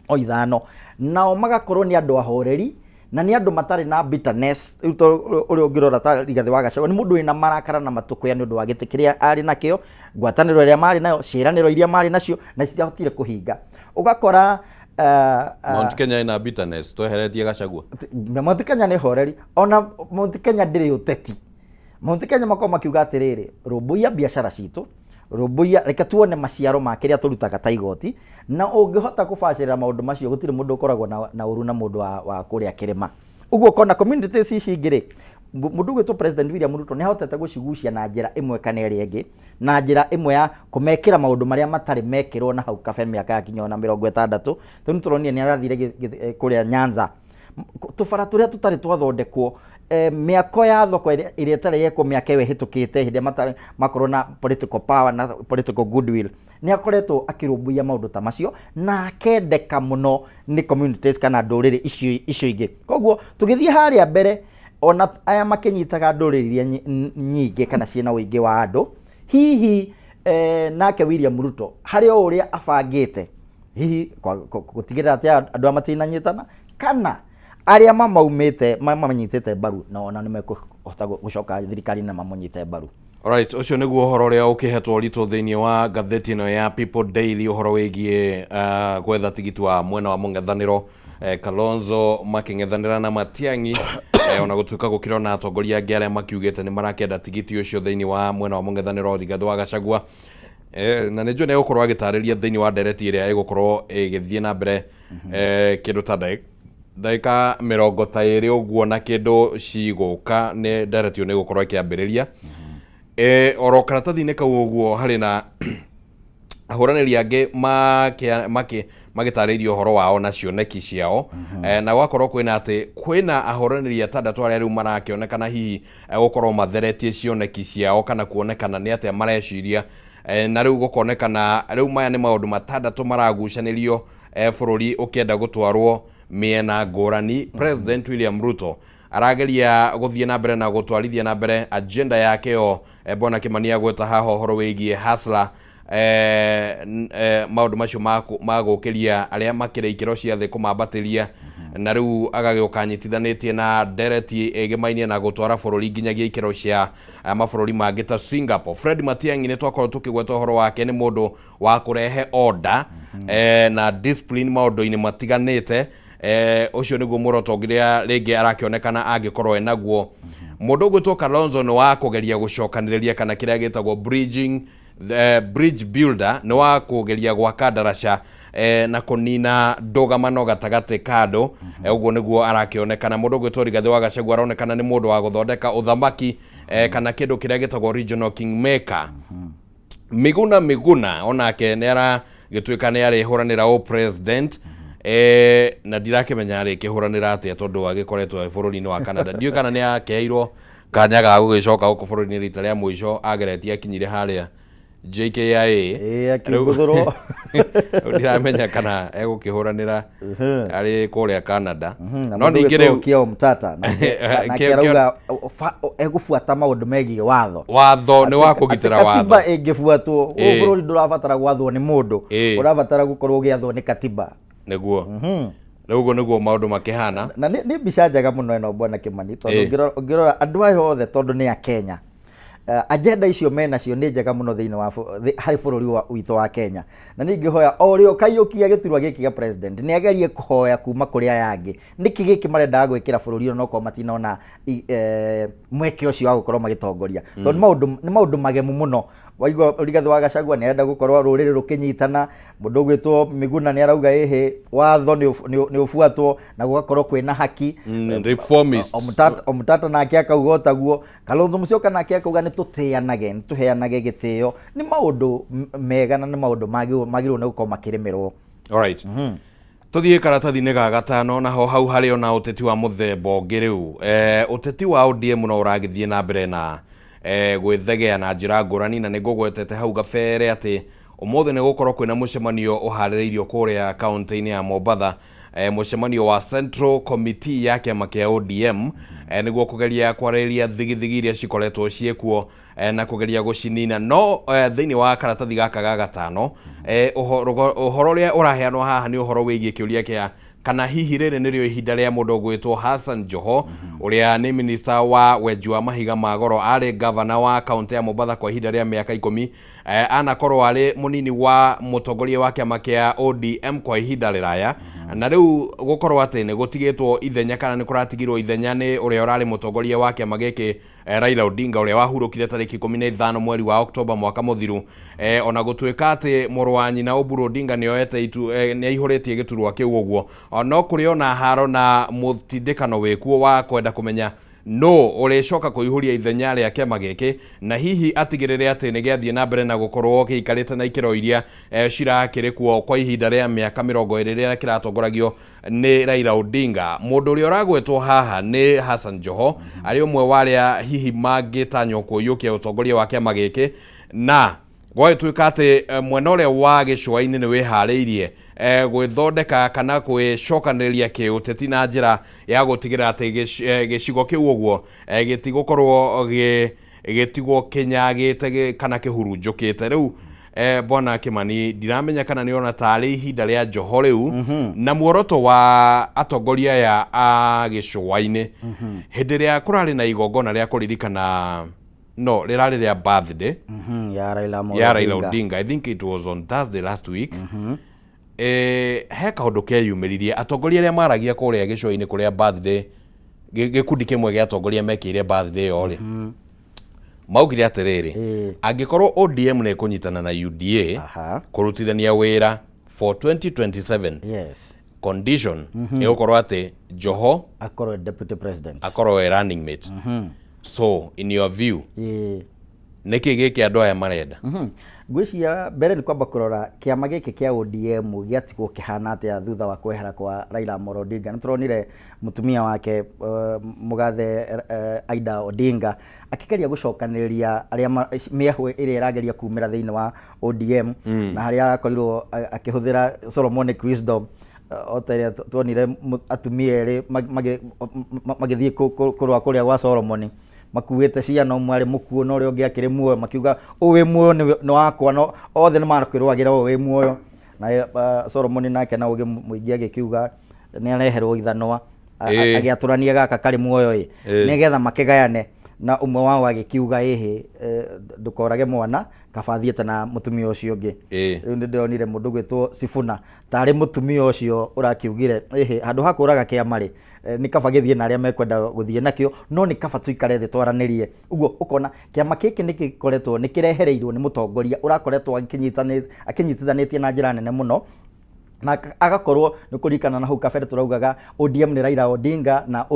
o 5. Nao magakorwo nĩ andũ ahoreri na nĩ andũ matarĩ na bitterness. Rĩu to ũrĩa ũngĩrora ta Rigathĩ wa Gachagua nĩ mũndũ wĩna marakara na matũkũya nĩ ũndũ wa gĩtĩ kĩrĩa arĩ nakĩo, ngwatanĩro ĩrĩa marĩ nayo, ciĩranĩro iria marĩ nacio na citiahotire kũhinga. Ũgakora Mount Kenya ina bitterness tweheretie Gachagua? Mount Kenya nĩ horeri, ona Mount Kenya ndĩrĩ ũteti. Mount Kenya makorwo makiuga atĩrĩrĩ, rũmbũiya biacara citũ, rũmbũiya, reke tuone maciaro ma kĩrĩa tũrutaga ta igoti, na ũngĩhota kũbacĩrĩra maũndũ macio, gũtirĩ mũndũ ũkoragwo na ũru na mũndũ wa kũrĩa kĩrĩma. Ũguo ũkona communities ici ingĩ rĩ, mũndũ ũgwĩtwo President William Ruto nĩ ahotete gũcigucia na njĩra ĩmwe kana ĩrĩa ĩngĩ, na njĩra ĩmwe ya kũmekĩra maũndũ marĩa matarĩ mekĩrwo na hau kabere mĩaka ya kinya ona 60. Tondũ nĩ tũronire nĩ arathire kũrĩa Nyanza, tũbara tũrĩa tũtarĩ twathondekwo, mĩako ya thoko ĩrĩa ĩtarĩ yekwo mĩaka ĩyo ĩhĩtũkĩte, hĩndĩ ĩrĩa matarĩ makorwo na political power na political goodwill. Nĩ akoretwo akĩrũmbũiya maũndũ ta macio na akendeka mũno nĩ communities kana ndũrĩrĩ icio ingĩ. Koguo tũgĩthiĩ harĩa mbere, ona aya makĩnyitaga ndũrĩrĩ iria nyingĩ kana ciĩna ũingĩ wa andũ, hihi nake William Ruto harĩ o ũrĩa abangĩte hihi gũtigĩrĩra atĩ andũ aya matinanyitana, kana arĩa mamaumĩte mamanyitĩte mbaru na ona nĩ mekũhota gũcoka thirikari na mamũnyite mbaru. Alright, ũcio nĩguo ũhoro ũrĩa ũkĩhetwo ũritũ thĩinĩ wa ngathĩti ĩno ya People Daily, ũhoro wĩgiĩ gwetha tigiti wa mwena wa mũng'ethanĩro, Kalonzo makĩng'ethanĩra na Matiang'i, ona gũtuĩka gũkĩrĩ ona atongoria angĩ arĩa makiugĩte nĩ marakĩenda tigiti ũcio thĩinĩ wa mwena wa mũng'ethanĩro Rigathĩ wa Gachagua. Na nĩ njũĩ nĩ egũkorwo agĩtarĩria thĩinĩ wa ndereti ĩrĩa ĩgũkorwo ĩgĩthiĩ na mbere, kĩndũ ta ndagĩka 20 ũguo na kĩndũ cigũka, nĩ ndereti ĩyo nĩ ĩgũkorwo ĩkĩambĩrĩria. Oro karatathi-inĩ kau ũguo harĩ na ahũranĩri angĩ magĩtarĩria ũhoro wao na cioneki ciao, na gwakorwo kwĩna atĩ kwĩna ahũranĩri atandatũ arĩa rĩu marakĩonekana hihi gũkorwo matheretie cioneki ciao kana kuonekana nĩ atĩa mareciria, na rĩu gũkonekana rĩu maya nĩ maũndũ matandatũ maragucanĩrio, bũrũri ũkĩenda gũtwarwo. mĩena ngũrani. President William Ruto arageria gũthiĩ na mbere na gũtwarithia na mbere agenda yake yo. Bwana Kimani agweta haha ũhoro wĩgiĩ hustler, maũndũ macio ma gũkĩria arĩa makĩrĩ ikĩro cia thĩ kũmambatĩria, na rĩu agagĩũka anyitithanĩtie na ndereti ĩgĩmainie na gũtwara bũrũri nginyagia ikĩro cia mabũrũri mangĩ ta Singapore. Fred Matiang'i nĩ twakorwo tũkĩgweta ũhoro wake, nĩ mũndũ wa kũrehe order na discipline maũndũ-inĩ matiganĩte. Ũcio nĩguo muoroto ũngĩ rĩngĩ arakĩonekana angĩkorwo enaguo. Mũndũ ũgwĩtwo Kalonzo nĩ wa kũgeria gũcokanĩrĩria kana kĩrĩa gĩtagwo bridging, the bridge builder, nĩ wa kũgeria gwaka ndaraca na kũnina ndũgamano gatagatĩ ka andũ. Ũguo nĩguo arakĩonekana. Mũndũ ũgwĩtwo Rigathĩ wa Gachagua aronekana nĩ mũndũ wa gũthondeka ũthamaki, kana kĩndũ kĩrĩa gĩtagwo regional kingmaker. Miguna Miguna onake nĩ aragĩtuĩka nĩ arĩhũranĩra ũ president, na ndirakĩmenya arĩkĩhũranĩra atĩa tondũ agĩkoretwo bũrũri-inĩ wa Canada. Ndiũĩ kana nĩ akeirwo kanya ga gũgĩcoka gũkũ bũrũri-inĩ. Rita rĩa mũico ageretie akinyire harĩa JKIA. Ĩĩ, akĩguthũrwo. Rĩu ndiramenya kana egũkĩhũranĩra arĩ kũrĩa Canada. Na no mũndũ ningĩ ũgwĩtwo rĩu Okiya Omtata nake nake arauga egũbuata maũndũ megiĩ watho. Watho nĩ wa Atĩ kũgitĩra katiba watho. ĩngĩbuatwo, gũkũ bũrũri ndũrabatara gwathwo nĩ mũndũ, ũrabatara gũkorwo ũgĩathwo nĩ katiba. Nĩguo rĩu ũguo nĩguo maũndũ makĩhana. Na nĩ mbica njega mũno ĩno, bwana Kimani, tondũ ũngĩrora andũ aya othe, tondũ nĩ a Kenya, agenda icio menacio nĩ njega mũno thĩinĩ wa harĩ bũrũri witũ wa Kenya. Na nĩ ingĩhoya o ũrĩa ũkaiyũkia gĩturwa gĩkĩ gĩa president nĩ agerie kũhoya kuma kũrĩ aya angĩ nĩkĩ gĩkĩ marendaga gwĩkĩra bũrũri ũyũ, nokorwo matinona mweke ũcio wa gũkorwo magĩtongoria, tondũ nĩ maũndũ magemu mũno. Waigua Rigathĩ wa Gachagua nĩ arenda gũkorwo rũrĩrĩ rũkĩnyitana, mũndũ ũgwĩtwo Miguna nĩ arauga ĩhĩ watho nĩ ũbuatwo na gũgakorwo kwĩna haki. Reformist. Omtata nake akauga otaguo, Kalonzo Musyoka nake akauga nĩ tũtĩanage, nĩ tũheanage gĩtĩo. Nĩ maũndũ mega na nĩ maũndũ magĩrĩirwo nĩ gũkorwo makĩrĩmĩrwo. Alright. Tũthiĩ karatathi-inĩ ga gatano, naho hau harĩ ona ũteti wa mũthemba ũngĩ rĩu. Ũteti wa ODM no ũragĩthiĩ na mbere na gwĩthegea na njĩra ngũrani, na nĩ ngũgwetete hau gabere atĩ ũmũthĩ nĩ gũkorwo kwĩna mũcemanio ũharĩrĩirio kũrĩa kaũntĩ-inĩ ya Mombatha, mũcemanio wa Central Committee ya kĩama kĩa ODM, nĩguo kũgeria kwarĩrĩria thigithigi iria cikoretwo ciĩkuo na kũgeria gũcinina. No thĩinĩ wa karatathi gaka ga gatano, ũhoro ũrĩa ũraheanwo haha nĩ ũhoro wĩgiĩ kĩũria kĩa kana hihi rĩrĩ nĩrĩo ihinda rĩa mũndũ ũgwĩtwo Hassan Joho, ũrĩa nĩ minista wa wenji wa mahiga ma goro, arĩ gavana wa kaũntĩ ya Mombatha kwa ihinda rĩa mĩaka 10, anakorwo arĩ mũnini wa mũtongoria wa kĩama kĩa ODM kwa ihinda rĩraya, na rĩu gũkorwo atĩ nĩ gũtigĩtwo ithenya kana nĩ kũratigirwo ithenya nĩ ũrĩa ũrarĩ mũtongoria wa kĩama gĩkĩ, Raila Odinga, ũrĩa wahurũkire tarĩki 15 mweri wa Oktoba mwaka mũthiru, ona gũtuĩka atĩ mũrũ wa nyina Oburu Odinga nĩ oete itu, nĩ aihũrĩtie gĩturwa kĩu ũguo, no kũrĩ ona haro na mũtindĩkano wĩkuo wa kwenda kũmenya no ũrĩcoka kũihũria ithenya rĩa kĩama gĩkĩ na hihi atigĩrĩre atĩ nĩ gĩathiĩ na mbere na gũkorwo gĩikarĩte na ikĩro iria cirakĩrĩ kuo kwa ihinda rĩa mĩaka 20 rĩrĩa kĩratongoragio nĩ Raila Odinga. Mũndũ ũrĩa ũragwetwo haha nĩ Hassan Joho, arĩ ũmwe wa arĩa hihi mangĩtanywo kũiyũkia ũtongoria wa kĩama gĩkĩ, na gwagĩtuĩka atĩ mwena ũrĩa wa gĩcũa-inĩ nĩ wĩharĩirie gwĩthondeka kana gwĩcokanĩrĩria kĩũteti na njĩra ya gũtigĩrĩra atĩ gĩcigo kĩu ũguo gĩtigũkorwo gĩtigwo kĩnyagĩte kana kĩhurunjũkĩte. Rĩu bwana Kimani, ndiramenya kana nĩ ona tarĩ ihinda rĩa Joho rĩu na muoroto wa atongoria aya a gĩcũa-inĩ. Hĩndĩ ĩrĩa kũrarĩ na igongona rĩa kũririkana, no rĩrarĩ rĩa birthday ya Raila Amolo ya Raila Odinga. Odinga, I think it was on Thursday last week, he kaũndũ keyumĩririe. Atongoria arĩa maragia kũrĩa gĩcũa-inĩ kũrĩa birthday gĩkundi kĩmwe gĩa atongoria mekĩire birthday ĩyo rĩ, maugire atĩrĩrĩ, angĩkorwo ODM nĩ ĩkũnyitana na UDA kũrutithania wĩra for 2027, condition ĩgũkorwo atĩ Joho akorwo deputy president, akorwo e running mate. So in your view, nĩkĩ gĩkĩ andũ aya marenda? Ngwĩciria mbere nĩ kwamba kũrora kĩama gĩkĩ kĩa ODM gĩatigwo kĩhana atĩa thutha wa kwehera kwa Raila Amolo Odinga. Nĩ tũronire mũtumia wake, mũgathe Aida Odinga, akĩgeria gũcokanĩrĩria arĩa mĩahũ ĩrĩa ĩrageria kumĩra thĩinĩ wa ODM, na harĩa akorirwo akĩhũthĩra Solomonic wisdom. O ta ĩrĩa tuonire atumia erĩ magĩthiĩ kũrũa kũrĩa gwa Solomoni makuĩte ciana, ũmwe arĩ mũkuũ na ũrĩa ũngĩ akĩrĩ muoyo, makiuga ũyũ wĩ muoyo nĩ wakwa, no othe nĩ makĩrũagĩra ũyũ wĩ muoyo. Na Solomoni nake na ũgĩ mũingĩ agĩkiuga nĩ areherwo ithanwa agĩatũrania gaka karĩ muoyo ĩ nĩgetha makĩgayane, na ũmwe wao agĩkiuga, ĩhĩ, ndũkorage mwana, kaba athiĩte na mũtumia ũcio ũngĩ. Rĩu nĩ ndĩronire mũndũ gwĩtwo Sifuna tarĩ mũtumia ũcio ũrakiugire, ĩhĩ, handũ ha kũraga kĩama rĩ, nĩ kaba gĩthiĩ na arĩa mekwenda gũthiĩ nakĩo, no nĩ kaba tũikare thĩ twaranĩrie. Ũguo ũkona kĩama gĩkĩ nĩ gĩkoretwo nĩ kĩrehereirwo nĩ mũtongoria ũrakoretwo akĩnyitithanĩtie na njĩra nene mũno, na agakorwo nĩ kũririkana na hau kabere tũraugaga ODM nĩ Raila Odinga na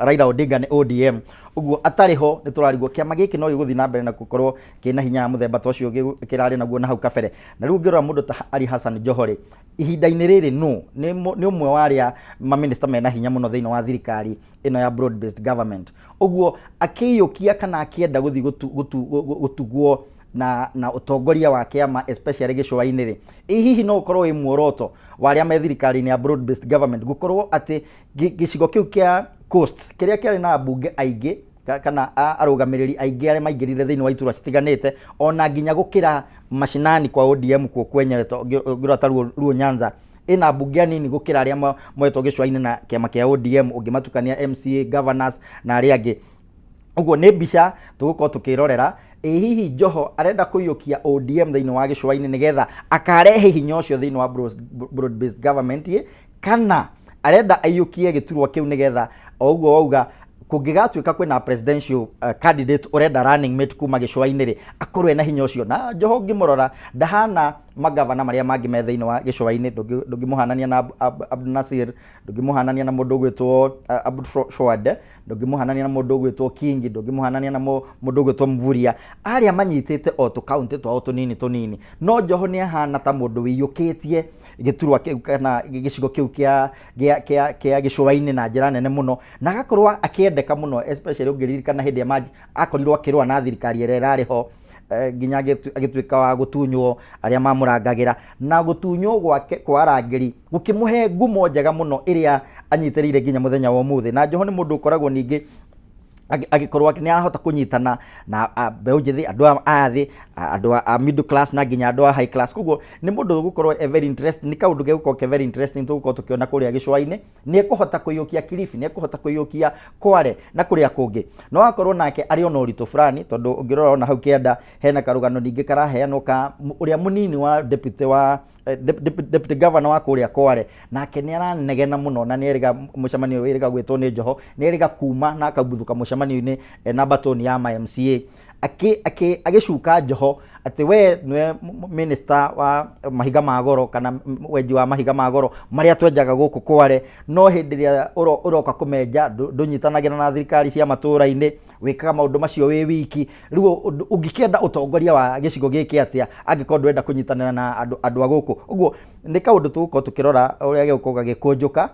Raila Odinga nĩ ODM. Ũguo atarĩ ho nĩ tũrarigwo kĩama gĩkĩ no gĩgũthiĩ na mbere na gũkorwo kĩna hinya wa mũthemba ta ũcio kĩrarĩ naguo na hau kabere. Na rĩu ũngĩrora mũndũ ta Ali Hassan Joho rĩ, ihinda-inĩ rĩrĩ nũ nĩ ũmwe wa arĩa mamĩnĩsta mena hinya mũno thĩinĩ wa thirikari ĩno ya broad based government. Ũguo akĩiyũkia kana akĩenda gũthiĩ gũtugwo na ũtongoria wa kĩama, especially gĩcũa-inĩ rĩ, ĩ hihi no ũkorwo wĩ muoroto wa arĩa me thirikari-inĩ ya broad based government gũkorwo atĩ gĩcigo kĩu kĩa Coast kĩrĩa kĩarĩ na ambunge aingĩ kana arũgamĩrĩri aingĩ arĩa maingĩrire thĩinĩ wa iturwa citiganĩte, ona nginya gũkĩra mashinani kwa ODM kuo kwenyewe, ũngĩrora ta Luo Nyanza ĩna ambunge anini gũkĩra arĩa moetwo gĩcũa-inĩ na kĩama kĩa ODM, ũngĩmatukania MCA, governors na arĩa angĩ. Ũguo nĩ mbica tũgũkorwo tũkĩrorera, ĩ hihi Joho arenda kũiyũkia ODM thĩinĩ wa gĩcũa-inĩ nĩgetha akarehe hinya ũcio thĩinĩ wa broad based government ĩ, kana arenda aiyũkie gĩturwa kĩu nĩgetha o ũguo wauga kũngĩgatuĩka kwĩna presidential candidate ũrenda running mate kuma gĩcũa-inĩ rĩ, akorwo ena hinya ũcio. Na Joho ũngĩmũrora ndahana magavana marĩa mangĩ me thĩinĩ wa gĩcũa-inĩ, ndũngĩmũhanania na Abdul Nasir, ndũngĩmũhanania na mũndũ ũgwĩtwo Abdul Swad, ndũngĩmũhanania na mũndũ ũgwĩtwo Kingi, ndũngĩmũhanania na mũndũ ũgwĩtwo Mvurya, arĩa manyitĩte o tũkaunti twao tũnini tũnini. No Joho nĩ ahana ta mũndũ wĩiyũkĩtie gĩturwa kĩu kana gĩcigo kĩu kĩa gĩcũa-inĩ na njĩra nene mũno, na agakorwo akĩendeka mũno, especially ũngĩririkana hĩndĩ ĩrĩa akorirwo akĩrũa na thirikari ĩrĩa ĩrarĩ ho, nginya agĩtuĩka wa gũtunywo arĩa mamũrangagĩra, na gũtunywo gwake kwa arangĩri gũkĩmũhe ngumo njega mũno ĩrĩa anyitĩrĩire nginya mũthenya wa ũmũthĩ. Na Joho nĩ mũndũ ũkoragwo ningĩ agĩkorwo nĩ arahota kũnyitana na mbeũ njĩthĩ, andũ a thĩ, andũ a middle class na nginya andũ a high class. Koguo nĩ mũndũ ũgũkorwo e very interesting, nĩ kaũndũ gegũkorwo ke very interesting tũgũkorwo tũkĩona kũrĩa gĩcũa-inĩ. Nĩ ekũhota kũiyũkia Kilifi, nĩ ekũhota kũiyũkia Kwale na kũrĩa kũngĩ? No akorwo nake arĩ ona ũritũ fulani, tondũ ũngĩrora ona hau kĩanda hena karũgano ningĩ karaheanwo ka ũrĩa mũnini wa deputy wa deputy governor wa kũrĩa Kwale, nake nĩ aranegena mũno na nĩ erĩga mũcemanio wĩrĩga gwĩtwo nĩ Joho, nĩ erĩga kuma na akabuthũka mũcemanio-inĩ na batoni ya ma MCA agĩcuka Joho atĩ we nĩwe minister wa mahiga ma goro kana wenji wa mahiga ma goro marĩa twenjaga gũkũ Kwale, no hĩndĩ ĩrĩa ũroka kũmenja ndũnyitanagĩra na thirikari cia matũũra-inĩ, wĩkaga maũndũ macio wĩ wiki. Rĩu ũngĩkĩenda ũtongoria wa gĩcigo gĩkĩ atĩa angĩkorwo ndũrenda kũnyitanĩra na andũ a gũkũ? Ũguo nĩ kaũndũ tũgũkorwo tũkĩrora ũrĩa gĩgũkorwo gagĩkũnjũka.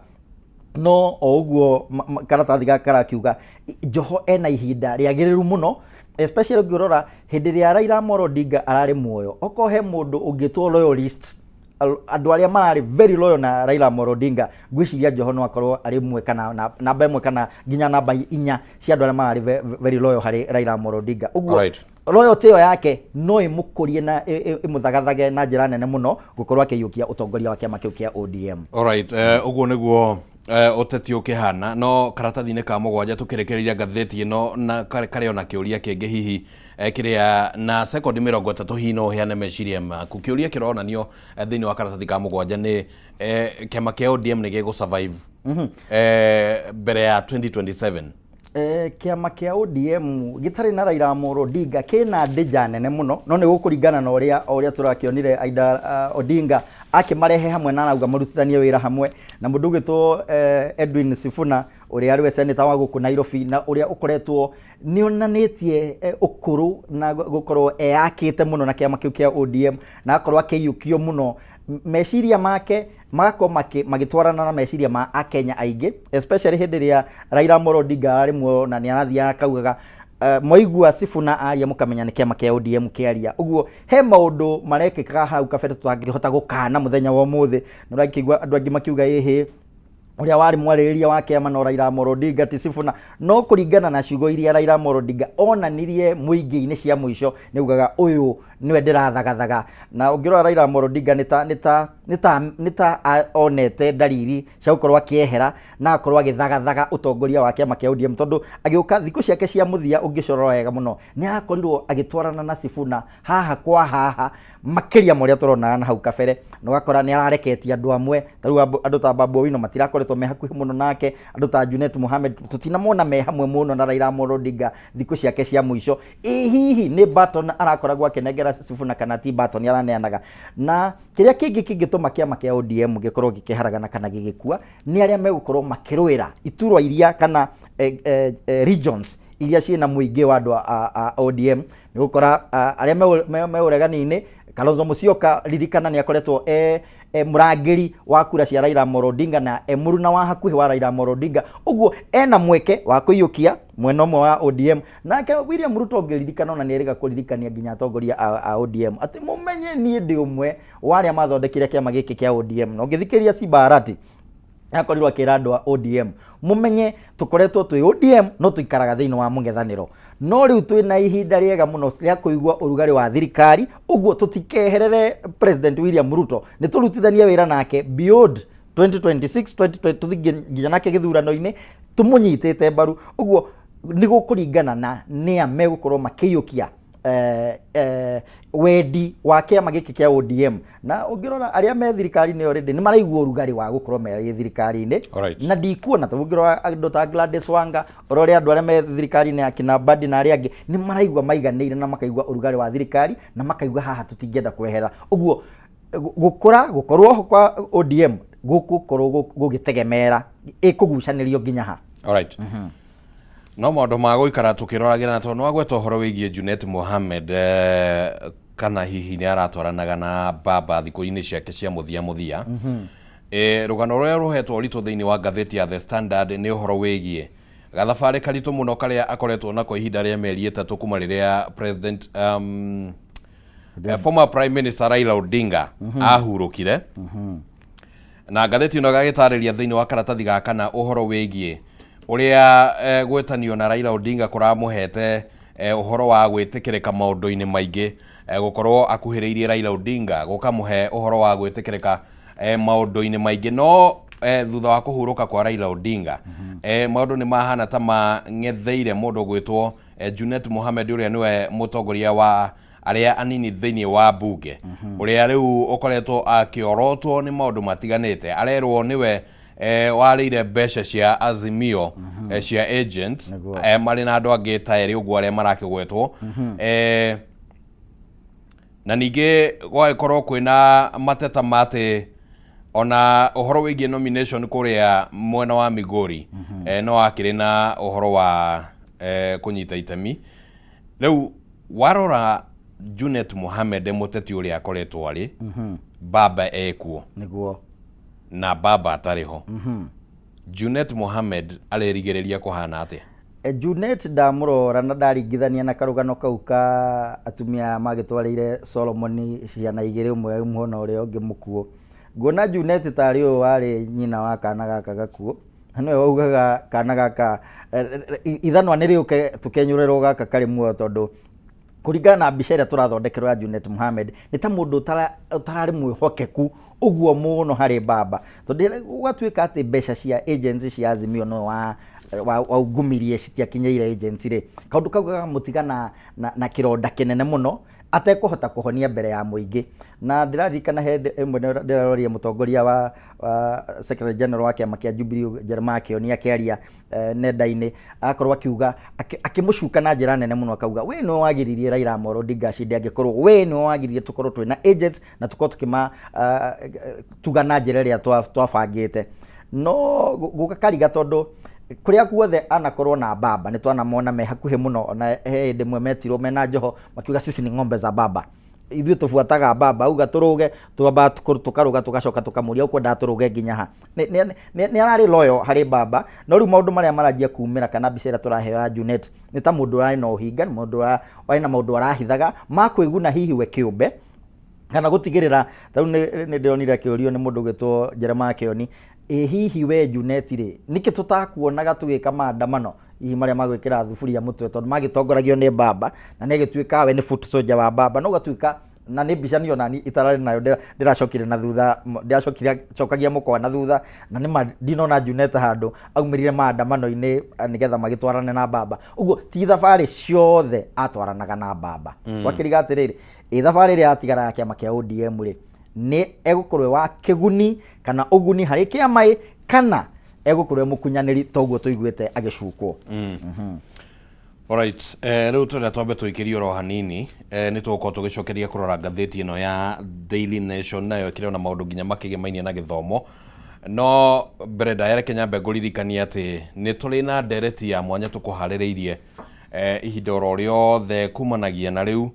No o ũguo karatathi gaka karakiuga, Joho ena ihinda rĩagĩrĩru mũno, especially ũngĩrora hĩndĩ ĩrĩa Raila Amolo Odinga ararĩ muoyo, okorwo he mũndũ ũngĩtwo loyalist, andũ arĩa mararĩ very loyal na Raila Amolo Odinga, ngwĩciria Joho no akorwo arĩ ũmwe kana namba 1 kana nginya namba 4 cia andũ arĩa mararĩ very loyal harĩ Raila Amolo Odinga. Ũguo loyalty ĩyo yake no ĩmũkũrie na ĩmũthagathage na njĩra nene mũno gũkorwo akĩiyũkia ũtongoria wa kĩama kĩu kĩa ODM. Alright, ũguo nĩguo ũteti ũkĩhana. No karatathi-inĩ ka mũgwanja tũkĩrĩkĩrĩria ngathĩti ĩno na karĩ ona kĩũria kĩngĩ hihi kĩrĩa na sekondi 30 hihi no ũheane meciria maku. Kĩũria kĩronanio thĩinĩ wa karatathi ka mũgwanja nĩ kĩama kĩa ODM nĩ gĩgũ survive mbere ya 2027? Kĩama kĩa ODM gĩtarĩ na Raila Amolo Odinga kĩna ndĩnja nene mũno, no nĩ gũkũringana na ũrĩa o ũrĩa tũrakĩonire Aida Odinga akĩmarehe hamwe na arauga marutithanie wĩra hamwe na mũndũ ũgwĩtwo Edwin Sifuna, ũrĩa arĩ we senator wa gũkũ Nairobi na ũrĩa ũkoretwo nĩ onanĩtie ũkũrũ na gũkorwo eyakĩte mũno na kĩama kĩu kĩa ODM na agakorwo akĩiyũkio mũno, meciria make magakorwo magĩtwarana na meciria ma Akenya aingĩ, especially hĩndĩ ĩrĩa Raila Amolo Odinga arĩ muoyo na nĩ arathiaga akaugaga. Mwaigua Sifuna aria mũkamenya nĩ kĩama kĩa ODM kĩaria. Ũguo he maũndũ marekĩkaga hau kabere tũtangĩhota gũkana mũthenya wa ũmũthĩ. Nĩ ũrakĩigua andũ angĩ makiuga ĩhĩ, ũrĩa warĩ mwarĩrĩria wa kĩama no Raila Amolo Odinga ti Sifuna. No kũringana na ciugo iria Raila Amolo Odinga onanirie mũingĩ-inĩ cia mũico, nĩ augaga ũyũ nĩwe ndĩrathagathaga. Na ũngĩrora Raila Amolo Odinga nĩ ta onete ndariri cia gũkorwo akĩehera na agakorwo agĩthagathaga ũtongoria wa kĩama kĩa ODM, tondũ agĩũka thikũ ciake cia mũthia, ũngĩcorora wega mũno, nĩ akorirwo agĩtwarana na Sifuna haha kwa haha makĩria ma ũrĩa tũronaga na hau kabere. Na ũgakora nĩ arareketie andũ amwe, ta rĩu andũ ta Babu Owino matirakoretwo me hakuhĩ mũno nake, andũ ta Junet Mohamed tũtinamona me hamwe mũno na Raila Amolo Odinga thikũ ciake cia mũico. Ĩ hihi nĩ baton arakoragwo akĩnengera Sifuna kana ti baton araneanaga? Na kĩrĩa kĩngĩ kĩngĩtũma kĩama kĩa ODM gĩkorwo gĩkĩharagana kana gĩgĩkua nĩ arĩa megũkorwo makĩrũĩra iturwa iria kana regions iria ciĩna mũingĩ wa andũ a ODM. Nĩ gũkora arĩa me ũregani-inĩ, Kalonzo Musyoka, ririkana nĩ akoretwo e mũrangĩri wa kura cia Raila Amolo Odinga na e mũruna wa hakuhĩ wa Raila Amolo Odinga, ũguo ena mweke wa kũiyũkia mwena ũmwe wa ODM. Nake William Ruto, ũngĩririkana, ona nĩ erĩga kũririkania nginya atongoria a ODM atĩ mũmenye niĩ ndĩ ũmwe wa arĩa mathondekire kĩama gĩkĩ kĩa ODM. Na ũngĩthikĩrĩria Simba Arati, akorirwo akĩra andũ a ODM, mũmenye tũkoretwo twĩ ODM no tũikaraga thĩinĩ wa mũng'ethanĩro, no rĩu twĩna ihinda rĩega mũno rĩa kũigua ũrugarĩ wa thirikari, ũguo tũtikeherere President William Ruto, nĩ tũrutithanie wĩra nake beyond 2026, 2020, tũthiĩ nginya nake gĩthurano-inĩ tũmũnyitĩte mbaru. Ũguo nĩ gũkũringana na nĩa megũkorwo makĩiyũkia wendi wa kĩama gĩkĩ kĩa ODM. Na ũngĩrora arĩa me thirikari-inĩ already nĩ maraigua ũrugarĩ wa gũkorwo me thirikari-inĩ. Na ndikuona ta ũngĩrora andũ ta Gladys Wanga, ũrore andũ arĩa me thirikari-inĩ, akina Mbadi na arĩa angĩ, nĩ maraigua maiganĩire na makaigua ũrugarĩ wa thirikari na makaigua haha tũtingĩenda kwehera. Ũguo gũkũra gũkorwo ho kwa ODM gũgũkorwo gũgĩtegemera ĩkũgucanĩrio nginya ha. Alright. No maũndũ ma gũikara tũkĩroragĩra, na tondũ nĩwagweta ũhoro wĩgiĩ Junet Mohamed, kana hihi nĩ aratwaranaga na baba thikũ-inĩ ciake cia mũthia mũthia. Rũgano rũrĩa rũhetwo ũritũ thĩinĩ wa ngathĩti ya The Standard nĩ ũhoro wĩgiĩ gathabarĩ karitũ mũno karĩa akoretwo nako ihinda rĩa mĩeri 3 kuma rĩrĩa president former prime minister Raila Odinga ahurũkire. Na ngathĩti ĩno ĩgagĩtarĩria thĩinĩ wa karatathi ga kana ũhoro wĩgiĩ ũrĩa gwĩtanio na Raila Odinga kũramũhete ũhoro wa gwĩtĩkĩrĩka maũndũ-inĩ maingĩ, gũkorwo akuhĩrĩirie Raila Odinga gũkamũhe ũhoro wa gwĩtĩkĩrĩka maũndũ-inĩ maingĩ. No thutha wa kũhurũka kwa Raila Odinga, maũndũ nĩ mahana ta mang'etheire mũndũ gwĩtwo Junet Mohamed, ũrĩa nĩwe mũtongoria wa arĩa anini thĩinĩ wa mbunge, ũrĩa rĩu ũkoretwo akĩorotwo nĩ maũndũ matiganĩte. Arerwo nĩwe warĩire mbeca cia Azimio, cia agents, marĩ na andũ angĩ ta erĩ ũguo arĩa marakĩgwetwo. Na ningĩ gwagĩkorwo kwĩna mateta ma atĩ ona ũhoro wĩgiĩ nomination kũrĩa mwena wa Migori, no akĩrĩ na ũhoro wa kũnyita itemi. Rĩu warora Junet Mohamed, mũteti ũrĩa akoretwo arĩ baba ekuo na baba atarĩ ho, Junet Mohamed arerigĩrĩria kũhana atĩa? Junet ndamũrora na ndaringithania na karũgano kau ka atumia aya magĩtwarĩire Solomoni ciana igĩrĩ, ũmwe muoyo na ũrĩa ũngĩ mũkuũ, nguona Junet tarĩ ũyũ warĩ nyina wa kana gaka gakuũ, na nĩwe waugaga kana gaka ithanwa nĩ rĩũke tũkenyũrĩrwo gaka karĩ muoyo, tondũ kũringana na mbica ĩrĩa tũrathondekerwo ya Junet Mohamed, nĩ ta mũndũ ũtararĩ mwĩhokeku ũguo mũno harĩ baba, tondũ gũgatuĩka atĩ mbeca cia agency cia Azimio no waungumirie citiakinyĩire agency rĩ, kaũndũ kau gakamũtiga na kĩronda kĩnene mũno atekũhota kũhonia mbere ya mũingĩ. Na ndĩraririkana hĩndĩ ĩmwe ndĩraroria mũtongoria wa secretary general wa kĩama kĩa Jubilee, Jeremiah Kioni, akĩaria nenda-inĩ, agakorwo akiuga akĩmũcuka na njĩra nene mũno, akauga we nĩwe wagiririe Raila Amolo Odinga acinde, angĩkorwo we nĩwe wagiririe tũkorwo twĩna agents na tũkorwo tũkĩma tuga na njĩra ĩrĩa twabangĩte. No gũgakariga, tondũ kũrĩa guothe anakorwo na baba nĩ twanamona me hakuhĩ mũno. Ona he hĩndĩ ĩmwe metirwo mena Joho makiuga, "Sisi ni ng'ombe za baba." Ithuĩ tũbuataga baba, auga tũrũge twamba tũkarũga, tũgacoka tũkamũria ũkwendaga tũrũge nginya ha. Nĩ ararĩ loyal harĩ baba, no rĩu maũndũ marĩa maranjia kumĩra kana mbica ĩrĩa tũraheo ya Junet nĩ ta mũndũ ũrarĩ na ũhinga, nĩ mũndũ warĩ na maũndũ arahithaga ma kwĩguna hihi we kĩũmbe kana gũtigĩrĩra. Tarĩu nĩ ndĩronire akĩũrio nĩ mũndũ ũgwĩtwo Jeremiah Kĩoni, ĩ hihi we Junet rĩ, nĩkĩ tũtakuonaga tũgĩka maandamano hihi marĩa magwĩkĩra thuburia mũtwe, tondũ magĩtongoragio nĩ baba na nĩ agĩtuĩka we nĩ foot soldier wa baba, no ũgatuĩka na nĩ mbica niĩ onani itararĩ nayo, ndĩracokire na thutha, ndĩracokire cokagia mũkwa na thutha, na nĩ ma ndinona Junet handũ aumĩrire maandamano-inĩ nĩgetha magĩtwarane na baba. Ũguo ti thabarĩ ciothe atwaranaga na baba. Gwakĩriga atĩrĩrĩ, ĩ thabarĩ ĩrĩa yatigara ya kĩama kĩa ODM rĩ, nĩ egũkorwo e wa kĩguni kana ũguni harĩ kĩama ĩ, kana egũkorwo e mũkunyanĩri toguo tũiguĩte agĩcukwo? Alright, rĩu twenda twambe tũikĩrie oro hanini, nĩ tũgũkorwo tũgĩcokeria kũrora ngathĩti ĩno ya Daily Nation, nayo ĩkĩrĩ ona maũndũ nginya makĩgemainie na gĩthomo. No mbere ndaya reke nyambe ngũririkanie atĩ nĩ tũrĩ na ndereti ya mwanya tũkũharĩrĩirie ihinda oro rĩothe kumanagia na rĩu,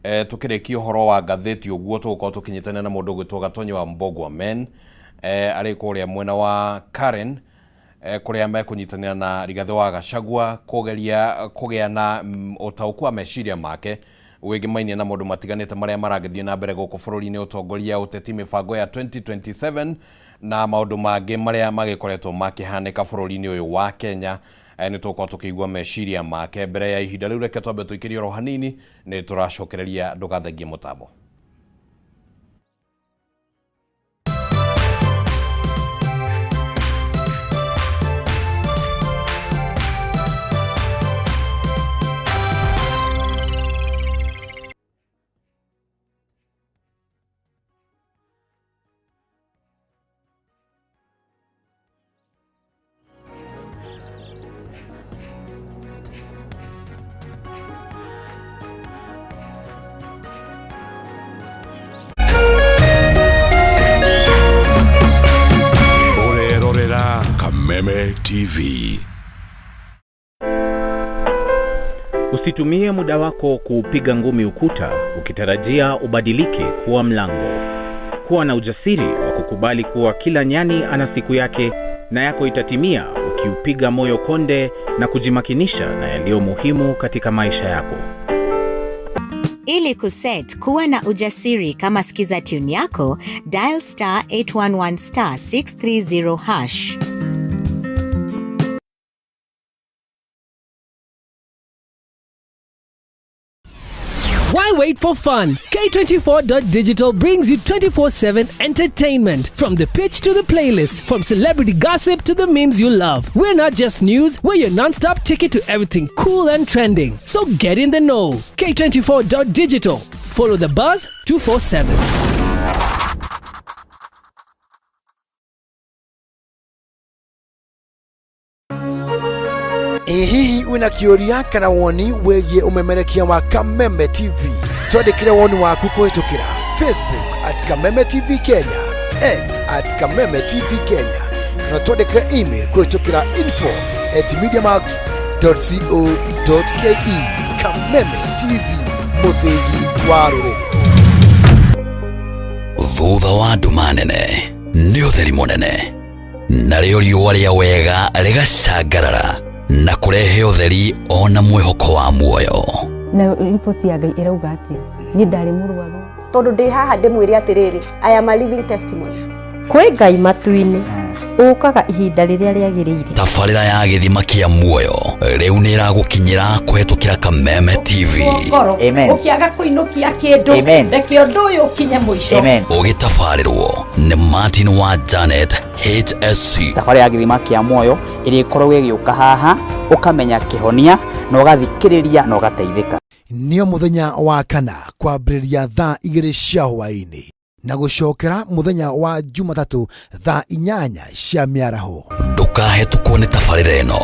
tũkĩrĩkia ũhoro wa ngathĩti ũguo tũgũkorwo tũkĩnyitanĩra na mũndũ ũgwĩtwo Gatonyi wa Mbogwa Men, arĩ kũrĩa mwena wa Karen, kũrĩa mekũnyitanĩra na Rigathĩ wa Gachagua kũgeria kũgĩa na ũtaũku wa meciria make wĩgĩmainie na maũndũ matiganĩte marĩa maragĩthiĩ na mbere gũkũ bũrũri-inĩ, ũtongoria, ũteti, mĩbango ya 2027 na maũndũ mangĩ marĩa magĩkoretwo makĩhanĩka bũrũri-inĩ ũyũ wa Kenya. Nĩ tũgũkorwo tũkĩigua meciria make. Mbere ya ihinda rĩu, reke twambe tũikĩrie oro hanini, nĩ tũracokereria, ndũgathengie mũtambo. Ũrerorera Kameme TV. Usitumie muda wako kuupiga ngumi ukuta ukitarajia ubadilike kuwa mlango. Kuwa na ujasiri wa kukubali kuwa kila nyani ana siku yake na yako itatimia ukiupiga moyo konde na kujimakinisha na yaliyo muhimu katika maisha yako. Ili kuset kuwa na ujasiri kama skiza tune yako, dial star 811 star 630 hash. Why wait for fun? K24.digital brings you 24/7 entertainment. From the pitch to the playlist, from celebrity gossip to the memes you love. We're not just news, we're your non-stop ticket to everything cool and trending. So get in the know. K24.digital. Follow the buzz 247. Ĩ hihi wĩna kĩũria kana woni wĩgiĩ ũmemerekia wa Kameme TV? Twandĩkĩre woni waku kũhĩtũkĩra Facebook at Kameme TV Kenya, X at Kameme TV Kenya, kana twandĩkĩre email kũhĩtũkĩra info at mediamax.co.ke. Kameme TV, mũthĩgi wa rũrĩrĩ. Thutha wa nduma nene nĩ ũtheri mũnene, narĩo riũa rĩa wega rĩgacangarara na kũrehe ũtheri ona mwĩhoko wa muoyo. Na riboti ya Ngai ĩrauga atĩa? Niĩ ndarĩ mũrwaru. Tondũ ndĩ haha ndĩmwĩre atĩrĩrĩ, I am a living testimony. Kwĩ Ngai matu-inĩ ũkaga ihinda rĩrĩa rĩagĩrĩire. Tabarĩra ya gĩthima kĩa muoyo rĩu nĩ ĩragũkinyĩra kũhetũkĩra Kameme TV. Ngoro Amen. ũkĩaga kũinũkia kĩndũ, Amen. reke ũndũ ũyũ ũkinye mũico. Amen. Ũgĩtabarĩrwo nĩ Martin wa Janet HSC. Thabarĩ ya gĩthima kĩa muoyo ĩrĩkoragwo ĩgĩũka haha, ũkamenya kĩhonia na ũgathikĩrĩria na ũgateithĩka. Nĩo mũthenya wa kana kwambĩrĩria thaa 2 cia hwaĩ-inĩ na gũcokera mũthenya wa Jumatatũ thaa 8 cia mĩaraho. Ndũkahetũkwo nĩ tabarĩra ĩno,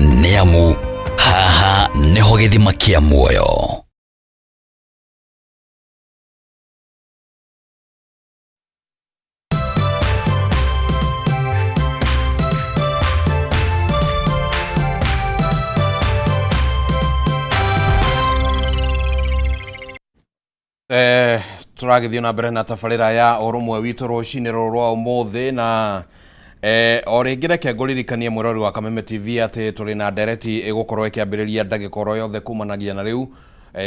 nĩ amu haha nĩho gĩthima kĩa muoyo. Tũragĩthiĩ na mbere na tabarĩra ya ũrũmwe witũ rũcinĩ rũrũ rwa ũmũthĩ na o rĩngĩ reke ngũririkanie mwĩrori wa Kameme TV atĩ tũrĩ na ndereti ĩgũkorwo ĩkĩambĩrĩria ndagĩka oro yothe kumanagia na rĩu.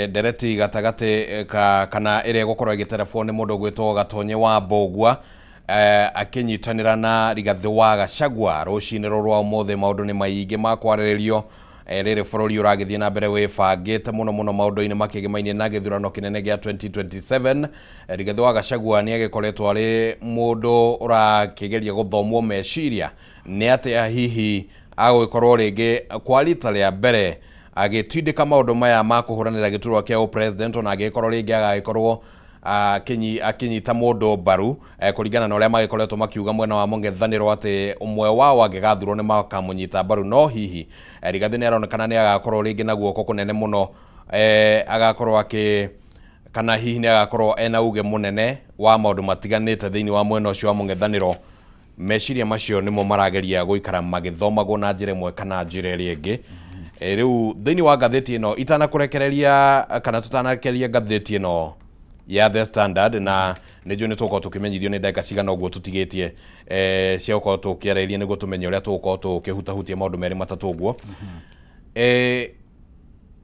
Ndereti gatagatĩ ka kana ĩrĩa ĩgũkorwo ĩgĩterebwo nĩ mũndũ ũgwĩtwo Gatonye wa Mbũgua akĩnyitanĩra na Rigathĩ wa Gachagua. Rũcinĩ rũrũ rwa ũmũthĩ maũndũ nĩ maingĩ ma kwarĩrĩrio. Rĩrĩ bũrũri ũragĩthiĩ na mbere wĩbangĩte mũno mũno maũndũ-inĩ makĩgĩmainie na gĩthurano kĩnene gĩa 2027. Rigathĩ wa Gachagua nĩ agĩkoretwo arĩ mũndũ ũrakĩgeria gũthomwo meciria nĩ atĩa hihi agũgĩkorwo rĩngĩ kwa rita rĩa mbere agĩtindĩka maũndũ maya ma kũhũranĩra gĩturwa kĩa ũpresident, ona angĩgĩkorwo rĩngĩ agagĩkorwo akĩnyita mũndũ mbaru kũringana na ũrĩa magĩkoretwo makiuga mwena wa mũng'ethanĩro atĩ ũmwe wao angĩgathurwo nĩ makamũnyita mbaru. No hihi Rigathĩ nĩ aronekana nĩ agakorwo rĩngĩ na guoko kũnene mũno, agakorwo akĩ kana hihi nĩ agakorwo ena uge mũnene wa maũndũ matiganĩte thĩinĩ wa mwena ũcio wa mũng'ethanĩro. Meciria macio nĩmo marageria gũikara magĩthomagwo na njĩra ĩmwe kana njĩra ĩrĩa ĩngĩ. Rĩu thĩinĩ wa ngathĩti ĩno, itanakũrekereria kana tũtanarekereria ngathĩti ĩno ya The Standard, na nĩ njũĩ nĩ tũgũkorwo tũkĩmenyithio nĩ ndagĩka cigana ũguo tũtigĩtie cia gũkorwo tũkĩarĩrĩria nĩguo tũmenye ũrĩa tũgũkorwo tũkĩhutahutia maũndũ merĩ matatũ ũguo.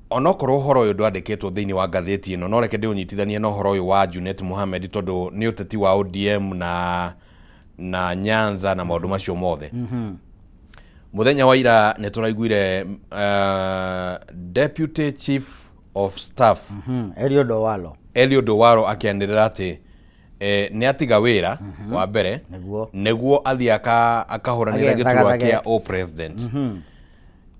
Onokorwo ũhoro ũyũ ndwandĩkĩtwo thĩinĩ wa ngathĩti ĩno, no reke ndĩũnyitithanie na ũhoro ũyũ wa Junet Mohamed, tondũ nĩ ũteti wa ODM na Nyanza na maũndũ macio mothe. Mũthenya wa ira nĩ tũraiguire Deputy Chief of Staff Eliud Owalo. Eliud Owalo akĩanĩrĩra atĩ nĩ atiga wĩra wa mbere nĩguo athiĩ akahũranĩra gĩturwa Agethagathaga. Kĩa o-president.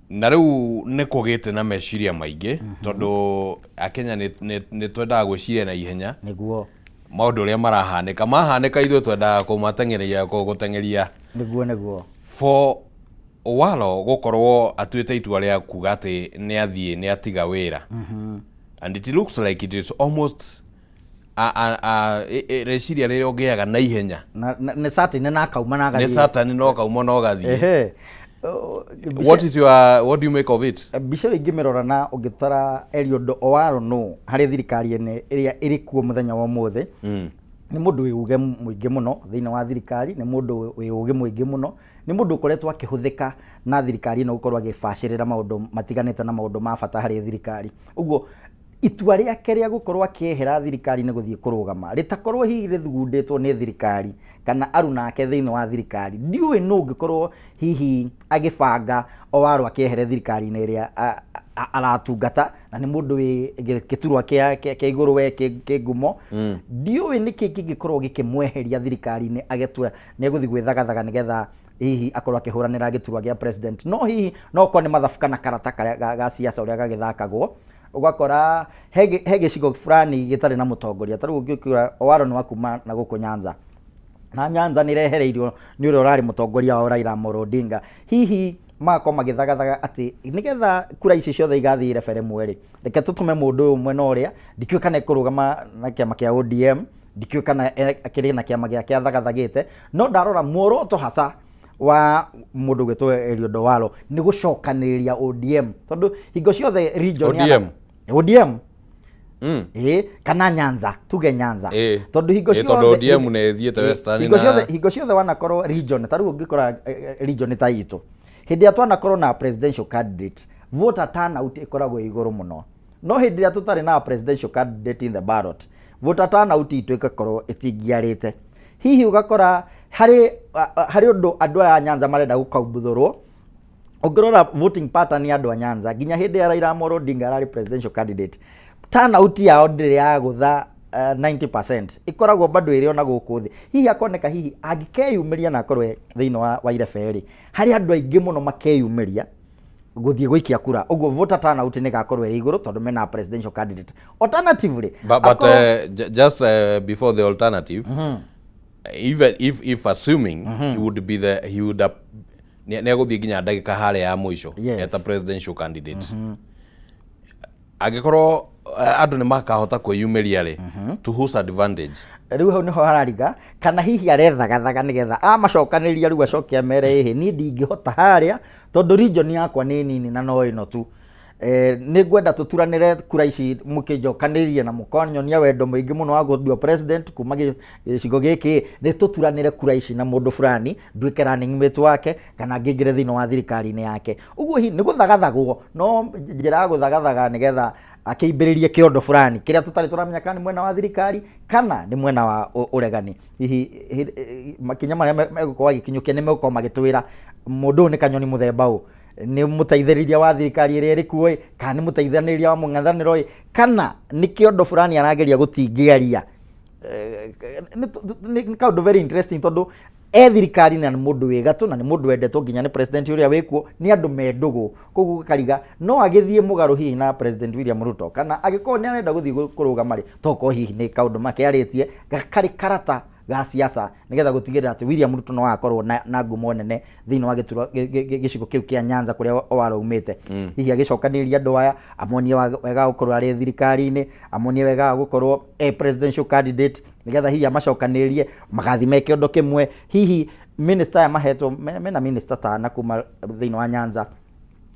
Na rĩu nĩ kũgĩte na meciria maingĩ, tondũ Akenya nĩ twendaga gwĩciria na ihenya maũndũ ũrĩa marahanĩka mahanĩka, ithuĩ twendaga kũmateng'eria, gũteng'eria. Nĩguo nĩguo. For Owalo gũkorwo atuĩte itua rĩa kuga atĩ nĩ athiĩ, nĩ atiga wĩra, and it looks like it is almost rĩciria rĩrĩa ũngĩaga na ihenya. Na nĩ certain na akauma na nĩ agathiĩ. Certain no kauma no gathiĩ. Ehe. What do you make of it? Mbica ĩyo ingĩmĩrora na ũngĩtara Eliud Owalo no harĩ thirikari-inĩ ĩrĩa ĩrĩ kuo mũthenya wa ũmũthĩ, nĩ mũndũ wĩ uge mũingĩ mũno thĩinĩ wa thirikari, nĩ mũndũ wĩ ũgĩ mũingĩ mũno, nĩ mũndũ ũkoretwo akĩhũthĩka na thirikari ĩno gũkorwo agĩbacĩrĩra maũndũ matiganĩte na maũndũ ma bata harĩ thirikari. Ũguo itua rĩake rĩa gũkorwo akĩehera thirikari-inĩ gũthiĩ kũrũgama rĩtakorwo hihi rĩthugundĩtwo nĩ thirikari kana aruna ake thĩinĩ wa thirikari, ndiũĩ nũ ũngĩkorwo hihi agĩbanga Owalo akĩehere thirikari-inĩ ĩrĩa aratungata, na nĩ mũndũ wĩ gĩturwa kĩa igũrũ we kĩ ngumo. Ndiũĩ nĩkĩ kĩngĩkorwo gĩkĩmweheria thirikari-inĩ agĩtua nĩ egũthiĩ gwĩthagathaga nĩgetha hihi akorwo akĩhũranĩra gĩturwa gĩa president. No hihi no okorwo nĩ mathabu kana karata karĩa ga siasa ũrĩa gagĩthakagwo, ũgakora he gĩcigo fulani gĩtarĩ na mũtongoria. Ta rĩu ũngĩkora Owalo nĩ wa kuma na gũkũ Nyanza, na Nyanza nĩ ĩrehereirio nĩ ũrĩa ũrarĩ mũtongoria wao Raila Amolo Odinga. Hihi magakorwo magĩthagathaga atĩ nĩgetha kura ici ciothe igathiĩ irebe rĩmwe rĩ, reke tũtũme mũndũ ũyũ mwena ũrĩa. Ndikĩũĩ kana ekũrũgama na kĩama kĩa ODM, ndikĩũĩ kana akĩrĩ na kĩama gĩake athagathagĩte, no ndarora muoroto hasa wa mũndũ gwĩtwo Eliud Owalo nĩ gũcokanĩrĩria ODM, tondũ hingo ciothe region ya ODM? ODM. Ĩĩ, kana Nyanza, tuge Nyanza, tondũ hingo Tondũ ciothe ODM nĩ ĩthiĩte Western hingo ciothe, hingo ciothe wanakorwo region, ta rĩu ũngĩkora region ta itũ, hĩndĩ ĩrĩa twanakorwo na presidential candidate, voter turnout ĩkoragwo ĩ igũrũ mũno, no hĩndĩ ĩrĩa tũtarĩ na presidential candidate in the ballot, voter turnout itũ ĩgakorwo ĩtingiarĩte. Hihi ũgakora harĩ ũndũ andũ aya a Nyanza marenda gũkaumbuthũrwo. Ũngĩrora voting pattern ya andũ a Nyanza nginya hĩndĩ ya Raila Amolo Odinga ararĩ presidential candidate, turnout yao ndĩrĩ yagũtha 90%, ĩkoragwo bado ĩrĩ ona gũkũ thĩ. Hihi akoneka hihi angĩkeyumĩria na akorwo e thĩinĩ wa irebe rĩ, harĩ andũ aingĩ mũno makeyumĩria gũthiĩ gũikia kura, ũguo voter turnout nĩ ĩgakorwo ĩrĩ igũrũ tondũ mena presidential candidate. Alternatively, But just before the alternative, even if assuming he would be the he would nĩ egũthiĩ nginya ndagĩka harĩa ya mũico eta presidential candidate, angĩkorwo andũ nĩ makahota kwĩyumĩria rĩ, to whose advantage? Rĩu hau nĩho harariga kana hihi arethagathaga nĩgetha amacokanĩria rĩu acoke amere, ĩhĩ, niĩ ndingĩhota harĩa tondũ region yakwa nĩ nini na no ĩno tu. Nĩ ngwenda tũturanĩre kura ici mũkĩnjokanĩrĩrie na mũkonyonia wendo mũingĩ mũno wa gũtua president kuma gĩcigo gĩkĩ, nĩ tũturanĩre kura ici na mũndũ fulani, nduĩke running mate wake kana ngĩingĩre thĩinĩ wa thirikari-inĩ yake. Ũguo hihi nĩ gũthagathagwo, no njĩra ya gũthagathaga nĩgetha akĩimbĩrĩrie kĩondo fulani kĩrĩa tũtarĩ tũramenya kana nĩ mwena wa thirikari kana nĩ mwena wa ũregani. Hihi makinya marĩa megũkorwo agĩkinyũkia nĩ megũkorwo magĩtwĩra mũndũ ũyũ nĩ kanyoni mũthemba ũũ, nĩ mũteithĩrĩria wa thirikari ĩrĩa ĩrĩ kuo ĩ, kana nĩ mũteithanĩrĩria wa mũng'ethanĩro ĩ, kana nĩ kĩondo fulani arageria gũtingĩaria. Nĩ kaũndũ very interesting tondũ e thirikari na nĩ mũndũ wĩ gatũ na nĩ mũndũ wendetwo nginya nĩ president ũrĩa wĩkuo, nĩ andũ me ndũgũ, koguo gũkariga no agĩthiĩ mũgarũ hihi na President William Ruto, kana angĩkorwo nĩ arenda gũthiĩ kũrũgama rĩ, tokorwo hihi nĩ kaũndũ makĩarĩtie karĩ karata ga siasa nĩgetha gũtigĩrĩra atĩ William Ruto no agakorwo na ngumo nene thĩinĩ wa gĩturwa gĩcigo kĩu kĩa Nyanza kũrĩa Owalo aumĩte. Hihi agĩcokanĩrĩria andũ aya amonie wega wa gũkorwo arĩ thirikari-inĩ, amonie wega wa gũkorwo e presidential candidate, nĩgetha hihi amacokanĩrĩrie magathiĩ me kĩondo kĩmwe. Hihi minister aya mahetwo mena minister ta ana kuma thĩinĩ wa Nyanza,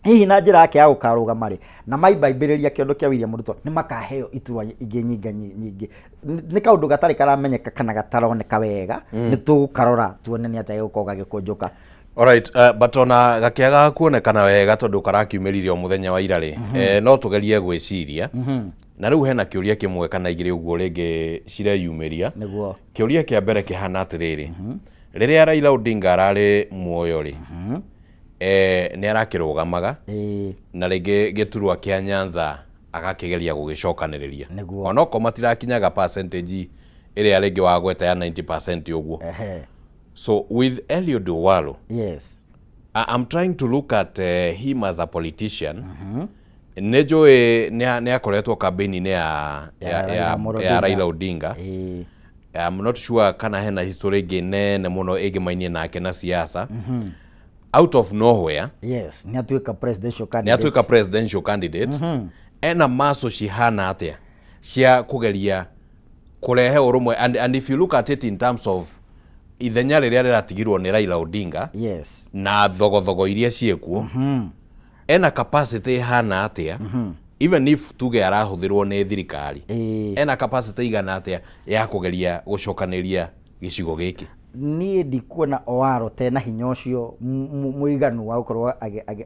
hihi na njĩra yake ya gũkarũgama rĩ, na maimbaibĩrĩria kĩondo kĩa William Ruto, nĩ makaheo iturwa ingĩ nyingĩ nyingĩ. Nĩ kaũndũ gatarĩ karamenyeka kana gataroneka wega. Nĩ tũgũkarora tuone nĩ atĩa gĩgũkorwo gagĩkũnjũka. Alright, but ona gakĩaga kuonekana wega tondũ karakiumĩrire o mũthenya wa ira rĩ, no tũgerie gwĩciria. Na rĩu hena kĩũria kĩmwe kana igĩrĩ ũguo rĩngĩ cireyumĩria. Kĩũria kĩa mbere kĩhana atĩrĩrĩ, rĩrĩa Raila Odinga ararĩ muoyo rĩ, nĩ arakĩrũgamaga na rĩngĩ gĩturwa kĩa Nyanza agakĩgeria gũgĩcokanĩrĩria, onokorwo matirakinyaga percentage ĩrĩa rĩngĩ wagweta ya 90% ũguo. So with Eliud Owalo, I'm trying to look at him as a politician. Nĩ njũĩ nĩ akoretwo campaign-inĩ ya Raila Odinga. I'm not sure kana hena history ĩngĩ nene mũno ĩngĩmainie nake na siasa. Out of nowhere Yes, nĩ atuĩka presidential nĩ candidate. Atuĩka presidential candidate. Ena maco cihana atĩa cia kũgeria kũrehe ũrũmwe? And if you look at it in terms of ithenya rĩrĩa rĩratigirwo nĩ Raila Odinga na thogothogo iria ciĩkuo, ena capacity ĩhana atĩa, even if tuge arahũthĩrwo nĩ thirikari, ena capacity igana atĩa ya kũgeria gũcokanĩria gĩcigo gĩkĩ? Niĩ ndikuona Owalo tena hinya ũcio mũiganu wa gũkorwo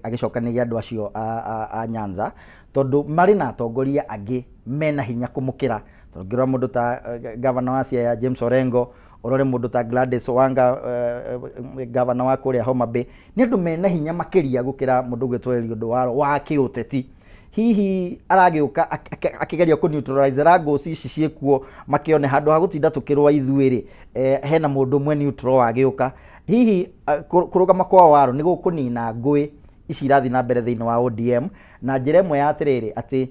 agĩcokanĩria andũ acio a Nyanza, tondũ marĩ na atongoria angĩ mena hinya kũmũkĩra. Tondũ ngĩrora mũndũ ta governor wa Siaya James Orengo, ũrore mũndũ ta Gladys Wanga, governor wa kũrĩa Homa Bay, nĩ andũ mena hinya makĩria gũkĩra mũndũ ũgwĩtwo Eliud Owalo wa kĩũteti. Hihi aragĩũka akĩgeria kũ neutralize wrangles ici ciĩkuo, makĩone handũ ha gũtinda tũkĩrũa ithuĩ rĩ, hena mũndũ ũmwe neutral wagĩũka. Hihi kũrũgama kwa Owalo nĩ gũkũnina ngũĩ ici irathiĩ na mbere thĩinĩ wa ODM na njĩra ĩmwe ya atĩrĩrĩ, atĩ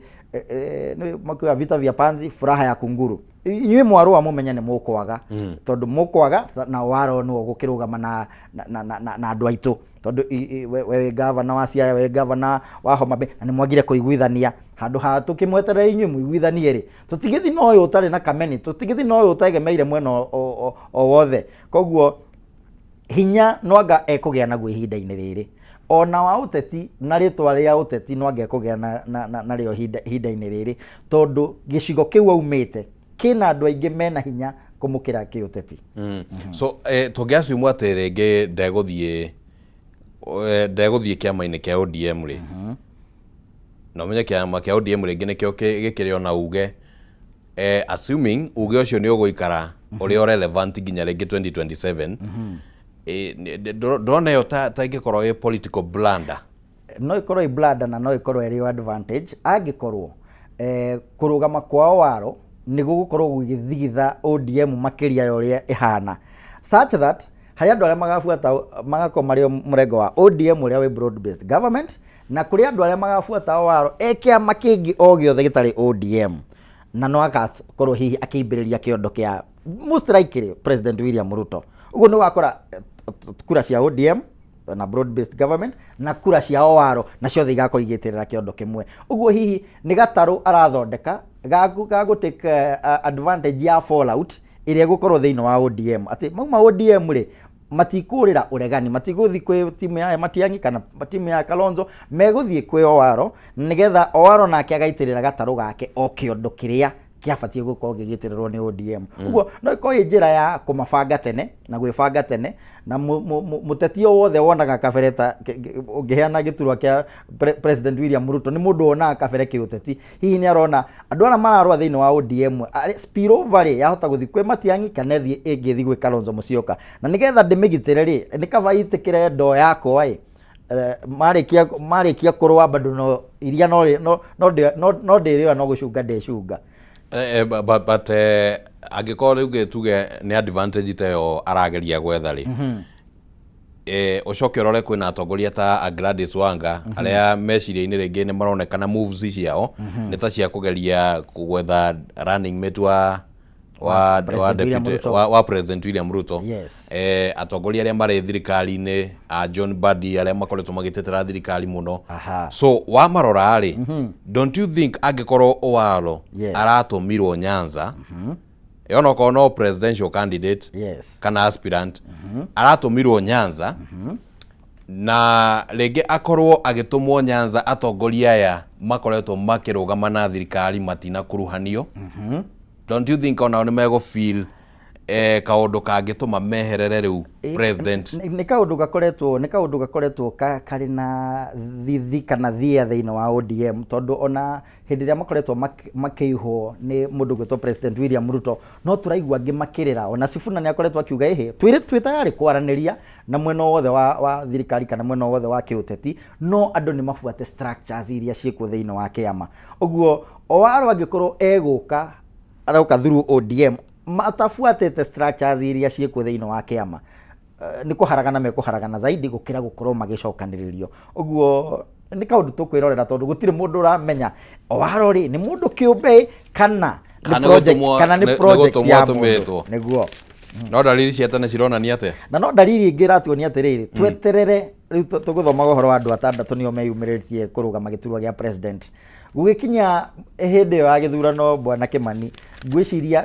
nĩ makiuga vita vya panzi, furaha ya kunguru. Inyuĩ mwarũa mũmenye nĩ mũkwaga, tondũ mũkwaga na Owalo nĩwe ũgũkĩrũgama na andũ aitũ, tondũ we wĩ gavana wa Siaya, we gavana wa Homa Bay, na nĩ mwagire kũiguithania. Handũ ha tũkĩmweterera inyuĩ mũiguithanie rĩ, tũtigĩthi na ũyũ ũtarĩ na kameni, tũtigĩthi na ũyũ ũtegemeire mwena o wothe. Koguo hinya nwanga ekũgĩa naguo ihinda-inĩ rĩrĩ ona wa ũteti na rĩtwa rĩa ũteti nwanga ekũgĩa na narĩo ihinda-inĩ rĩrĩ, tondũ gĩcigo kĩu aumĩte kĩna andũ aingĩ mena hinya kũmũkĩra kĩũteti. So tũngĩaciumwo atĩ rĩngĩ ndegũthiĩ kĩama-inĩ kĩa ODM rĩ, na ũmenye kĩama kĩa ODM rĩngĩ nĩkĩo gĩkĩrĩ ona uge, assuming uge ũcio nĩ ũgũikara ũrĩ o relevant nginya rĩngĩ 2027, ndĩrona ĩyo ta ĩngĩkorwo ĩ political blunder. No ĩkorwo ĩ blunder na no ĩkorwo ĩrĩ o advantage angĩkorwo kũrũgama kwa Owalo nĩ gũgũkorwo gũgĩthigitha ODM makĩria ya ũrĩa ĩhana, such that harĩ andũ arĩa magabuata magakorwo marĩ o mũrengo wa ODM ũrĩa wĩ broad based government, na kũrĩ andũ arĩa magabuata Owalo e kĩama kĩngĩ o gĩothe gĩtarĩ ODM, na no agakorwo hihi akĩimbĩrĩria kĩondo kĩa most likely President William Ruto. Ũguo nĩ ũgakora kura cia ODM na broad based government na kura cia Owalo na ciothe igakorwo igĩtĩrĩra kĩondo kĩmwe. Ũguo hihi nĩ gatarũ arathondeka ga gũ take advantage ya fallout ĩrĩa ĩgũkorwo thĩinĩ wa ODM, atĩ mauma ODM rĩ. Matikũrĩra ũregani, matigũthiĩ kwĩ timu ya Matiang'i kana timu ya Kalonzo, megũthiĩ kwĩ Owaro nĩgetha Owaro nake agaitĩrĩra gatarũ gake o kĩondo kĩrĩa kĩabatiĩ gũkorwo gĩgĩitĩrĩrwo nĩ ODM. Ũguo no ĩkorwo ĩ njĩra ya kũmabanga tene na gwĩbanga tene na mũteti o wothe wonaga kabere ta ũngĩheana gĩturwa kĩa President William Ruto nĩ mũndũ wonaga kabere kĩũteti. Hihi nĩ arona andũ arĩa mararũa thĩinĩ wa ODM spillover rĩ yahota gũthiĩ kwĩ Matiang'i kana ĩthiĩ ĩngĩthiĩ gwĩ Kalonzo Musyoka, na nĩgetha ndĩmĩgitĩre rĩ, nĩ kaba itĩkĩre ndoo yakwa ĩ marĩkia kũrũa bado no iria no no no no no ndĩrĩoya no gũcunga ndĩcunga. But angĩkorwo rĩu ngĩ tuge nĩ advantage ta ĩyo arageria gwetha rĩ, ũcoke ũrore kwĩna atongoria ta a Gladys Wanga arĩa meciria-inĩ rĩngĩ nĩ maronekana moves ciao nĩ ta cia kũgeria gwetha running mate wa President William deputy, Ruto. wa President William Ruto. Yes. Atongoria arĩa marĩ thirikari-inĩ a John Mbadi arĩa makoretwo magĩtetera thirikari mũno. So wamarora rĩ, don't you think angĩkorwo Owalo aratũmirwo Nyanza, onokorwo no presidential candidate kana aspirant, aratũmirwo Nyanza na rĩngĩ akorwo agĩtũmwo Nyanza, atongoria aya makoretwo makĩrũgama na thirikari matinakuruhanio, don't you think onao nĩ megũ feel kaũndũ kangĩtũma meherere rĩu president? Nĩ kaũndũ gakoretwo karĩ na thithi kana thia thĩinĩ wa ODM, tondũ ona hĩndĩ ĩrĩa makoretwo makĩihwo nĩ mũndũ gwĩtwo President William Ruto, no tũraigua angĩ makĩrĩra. Ona Sifuna nĩ akoretwo akiuga ĩhĩ twĩ tayarĩ kwaranĩria na mwena wothe wa thirikari kana mwena wothe wa kĩũteti, no andũ nĩ mabuate structures iria ciĩkuo thĩinĩ wa kĩama. Ũguo Owaro angĩkorwo egũka aroka through ODM matabuatĩte structures iria ciĩkuo thĩinĩ wa kĩama, nĩ kũharagana mekũharagana zaidi gũkĩra gũkorwo magĩcokanĩrĩrio. Ũguo nĩ kaũndũ tũkwĩrorera, tondũ gũtirĩ mũndũ ũramenya Owaro rĩ nĩ mũndũ kĩũmbe kana nĩ Kana nĩ project kana nĩ nĩ project gũtũmwo ya mũndũ. atũmĩtwo. Nĩguo. No dalili cia tene cironania atĩa? Na no dalili ĩngĩ ĩratuonia atĩrĩrĩ, tweterere rĩu tũgũthomaga ũhoro wa andũ atandatũ nĩo meyumĩrĩtie kũrũgama gĩturwa gĩa president. Gũgĩkinya hĩndĩ ĩyo ya gĩthurano, bwana Kĩmani, ngwĩciria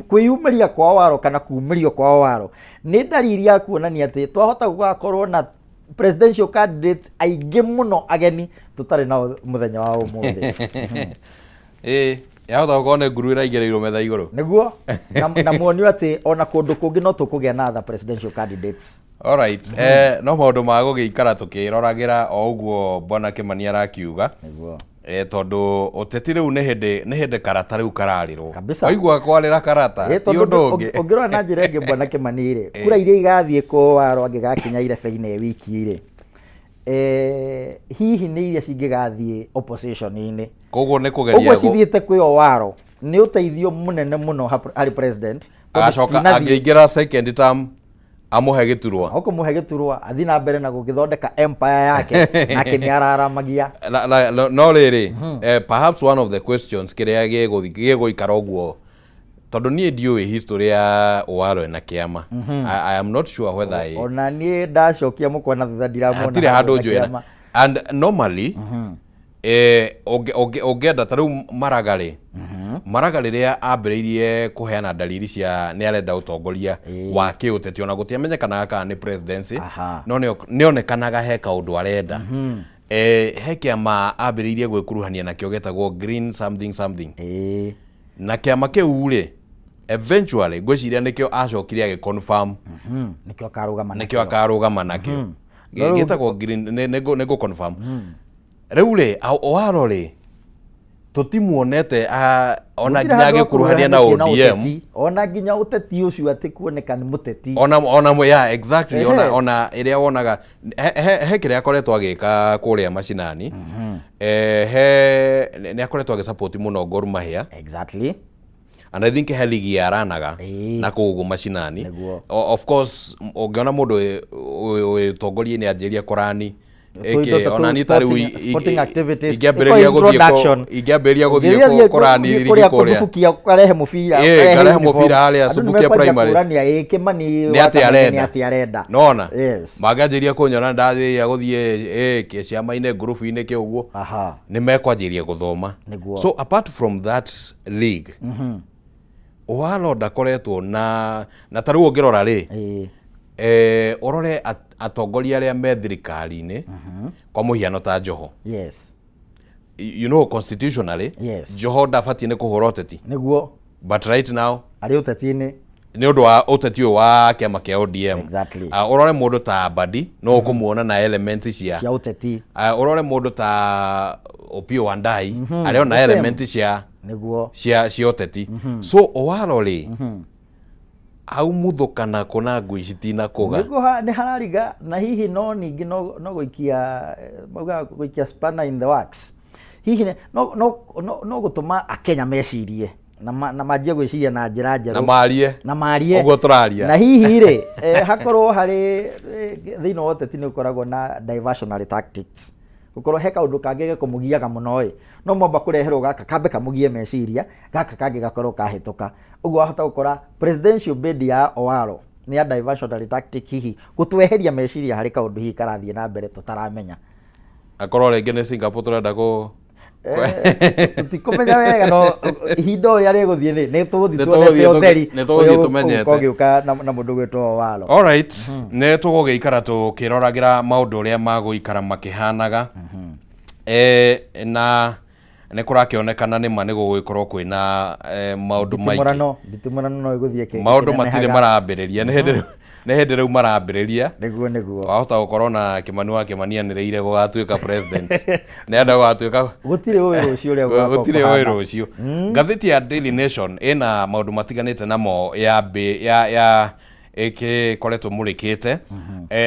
kwĩyumĩria kwa Owaro kana kumĩrio kwa Owaro nĩ dalili ya kuonania atĩ twahota gũgakorwo na presidential candidate aingĩ mũno ageni tũtarĩ nao mũthenya wa ũmũthĩ. Ĩ yahota gũkorwo nĩ nguru ĩraigĩrĩirwo metha igũrũ. Nĩguo, na muonio atĩ ona kũndũ kũngĩ no tũkũgĩa na other presidential candidates. Alright, no maũndũ ma gũgĩikara tũkĩroragĩra o ũguo bwana Kĩmani arakiuga. Nĩguo. Tondũ ũteti rĩu nĩ hĩndĩ karata rĩu kararĩrwo. Kabisa. Waigua kwarĩra karata Ĩ, ti tondũ ũndũ ũngĩ. Ũngĩrora na njĩra ĩngĩ, bwana Kĩmani rĩ, kura iria igathiĩ kũ Owaro angĩgakinya irebe-inĩ wiki rĩ, hihi nĩ iria cingĩgathiĩ opposition-inĩ. Koguo nĩ kũgeria Ũguo cithiĩte kwĩ Owaro nĩ ũteithio mũnene mũno harĩ president, tondũ Agacoka citinathiĩ- angĩingĩra second term amũhe gĩturwa. Ũkũmũhe gĩturwa athiĩ na mbere na gũgĩthondeka empire yake, nake nĩ araramagia. No rĩrĩ, perhaps one of the questions kĩrĩa gĩgũikara ũguo, tondũ niĩ ndiũĩ history ya Owaro na kĩama. I am not sure whether I, Ona niĩ ndacokia mũkwa na thutha ndiramuona hatirĩ handũ na njũĩ kĩama. And normally ũngĩenda ta rĩu Maraga rĩ, Maraga rĩrĩa ambĩrĩirie kũheana dalili cia nĩ arenda ũtongoria wa kĩũteti, ona gũtiamenyekanaga kana nĩ presidency, no nĩonekanaga he kaũndũ arenda. He kĩama ambĩrĩirie gwĩkuruhania nakĩo gĩtagwo green something something, na kĩama kĩu rĩ, eventually ngwĩciria nĩkĩo acokire agĩconfirm. Nĩkĩo akarũgama. Nĩkĩo akarũgama nakĩo. No rĩu- Gĩtagwo green, nĩ confirm rĩu rĩ, Owaro rĩ, tũtimuonete ona Gũtirĩ nginya handũ agĩkuruhania na akuruhanĩtie ODM. Ũteti. Ona nginya ũteti ũcio atĩ kuoneka nĩ mũteti. Ona yeah, exactly. Ona ĩrĩa wonaga he kĩrĩa akoretwo agĩka kũrĩa macinani, he nĩ akoretwo agĩsupport mũno Gor Mahia. And I think he ligi yaranaga na kũu ũguo macinani. Of course ũngĩona mũndũ wĩ ũtongoria-inĩ anjĩrĩria kũrani Tũindo ta ona niĩ ta rĩu sporting activities. ingĩambĩrĩria Ĩko gũthiĩ introduction. ingĩambĩrĩria gũthiĩ Ũngĩthiĩ kũrani ligi kũrĩa kũrĩa kũthubukia ũkarehe mũbira, Ĩ, ngarehe uniform. mũbira harĩa Andũ Subukia nĩmekwanjia Primary. kũrania, ĩ, Kĩmani Nĩ wa atĩa Kameme arenda? nĩ atĩa arenda. Nona Yes. mangĩanjĩria kũnyona ndathiĩa gũthiĩ kĩciama-inĩ ngurubu-inĩ kĩ ũguo, nĩ mekwanjĩria gũthoma. So apart from that league, Owalo ndakoretwo na ta rĩu ũngĩrora rĩ, Ũrore atongoria arĩa me thirikari-inĩ, kwa mũhiano ta Joho. You know, constitutionally, Joho ndabatiĩ nĩ kũhũra ũteti. But right now arĩ ũteti-inĩ. Nĩ ũndũ wa ũteti ũyũ wa kĩama kĩa ODM. Ũrore mũndũ ta Mbadi, no ũkũmuona na element cia cia ũteti. Ũrore mũndũ ta Opiyo Wandayi, arĩ ona The same. element cia cia ũteti. So Owalo rĩ, aumuthũkana kũ na ngui citinakũga? Nĩguo nĩ harariga na hihi no ningĩ no gũikia, maugaga gũikia spanner in the works, hihi no gũtũma Akenya mecirie na manjie gwĩciria na njĩra njerũ. Na marie. Na marie. Ũguo tũraria. Na hihi rĩ, hakorwo harĩ thĩinĩ wa ũteti nĩ ũkoragwo na diversionary tactics, gũkorwo he kaũndũ kangĩ gekũmũgiaga mũno ĩ, no mwamba kũreherwo gaka kambe kamũgie meciria, gaka kangĩ gakorwo kahĩtũka. Ũguo wahota gũkora presidential bid ya Owalo nĩ ya diversionary tactic, hihi gũtweheria meciria harĩ kaũndũ hihi karathiĩ na mbere tũtaramenya. Akorwo rĩngĩ nĩ Singapore tũrenda kũ Tũtikũmenya wega, no ihinda ũrĩa rĩgũthiĩ nĩ tũgũthiĩ Nĩ tuonete tũgũthiĩ ũtheri nĩ tũgũthiĩ ũrĩa tũmenyete. ũgũkorwo ũgĩũka na mũndũ gwĩtwo Owalo. Alright, nĩ tũgũgĩikara tũkĩroragĩra maũndũ ũrĩa magũikara makĩhanaga. Na nĩ kũrakĩonekana nĩ ma nĩ gũgũgĩkorwo kwĩna maũndũ maingĩ. Nditimũrano no ĩgũthiĩ Maũndũ matirĩ ĩkĩnenehaga. Marambĩrĩria nĩ hĩndĩ rĩu marambĩrĩria. Nĩguo. Wahota gũkorwo na Kĩmani wa Kĩmani anĩrĩire gũgatuĩka president, nĩ enda gũgatuĩka. Gũtirĩ ũĩ rũciũ ũrĩa gũgakorwo Gũtirĩ ũĩ kũhana. rũciũ. Ngathĩti ya Daily Nation ĩna maũndũ matiganĩte namo ya mbĩ ya ĩgĩkoretwo mũrĩkĩte,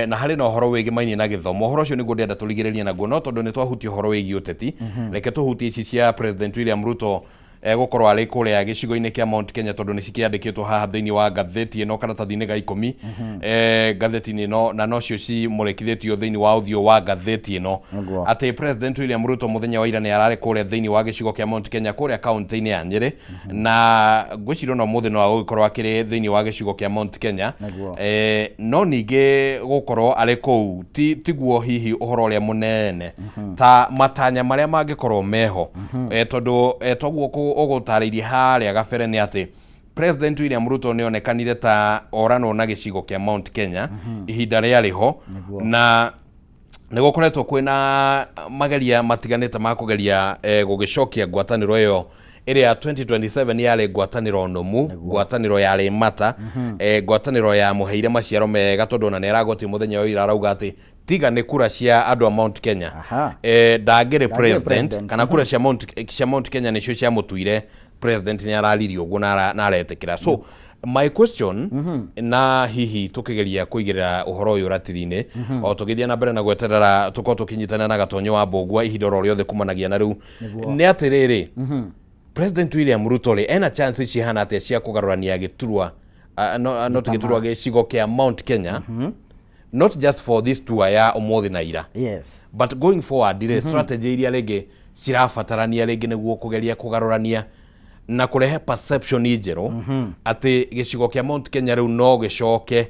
na harĩ na ũhoro wĩgĩmainie na gĩthomo. Ũhoro ũcio nĩguo ndĩrenda tũrigĩrĩrie naguo, no tondũ nĩ twahutia ũhoro wĩgiĩ ũteti, reke tũhutie ici cia President William Ruto egũkorwo arĩ kũrĩa gĩcigo-inĩ kĩa Mount Kenya, tondũ nĩ cikĩandĩkĩtwo haha thĩinĩ wa ngathĩti ĩno karatathi-inĩ ga 10, ngathĩti-inĩ ĩno, na nocio cimũrĩkithĩtio thĩinĩ wa ũthiũ wa ngathĩti ĩno, atĩ President William Ruto mũthenya wa ira nĩ ararĩ kũrĩa thĩinĩ wa gĩcigo kĩa Mount Kenya kũrĩa kaunti-inĩ ya Nyĩrĩ, na ngwĩciria ona ũmũthĩ no agũgĩkorwo akĩrĩ thĩinĩ wa gĩcigo kĩa Mount Kenya. No ningĩ gũkorwo arĩ kũu ti tiguo hihi ũhoro ũrĩa mũnene ta matanya marĩa mangĩkorwo meho, tondũ toguo ũgũtarĩirie harĩa gabere nĩ atĩ President William Ruto nĩ onekanire ta oranwo na gĩcigo kĩa Mount Kenya ihinda rĩarĩ ho, na nĩ gũkoretwo kwĩna mageria matiganĩte ma kũgeria gũgĩcokia ngwatanĩro ĩyo ĩrĩa 2027 yarĩ ngwatanĩro nũmu, ngwatanĩro yarĩ mata, ngwatanĩro ya mũheire maciaro mega, tondũ ona nĩ aragoti mũthenya wa ira arauga atĩ tiga nĩ kura cia andũ a Mount Kenya, ndangĩrĩ president, president. Kana kura cia Mount Kenya nĩcio ciamũtuire president. Nĩ araririe ũguo na aretĩkĩra. So my question, na hihi tũkĩgeria kũigĩrĩra ũhoro ũyũ ratiri-inĩ o tũgĩthiĩ na mbere na gweterera tũkorwo tũkĩnyitana na Gatonyo wa Mbũgua ihinda oro rĩothe kumanagia na rĩu, nĩ atĩrĩrĩ, President William Ruto rĩ, ena chance cihana atĩa cia kũgarũrania gĩturwa, no, not gĩturwa, gĩcigo kĩa Mount Kenya, not just for this tour ya ũmũthĩ na ira, but going forward rĩ, strategy iria rĩngĩ cirabatarania rĩngĩ nĩguo kũgeria kũgarũrania na kũrehe perception njerũ atĩ gĩcigo kĩa Mount Kenya rĩu no gĩcoke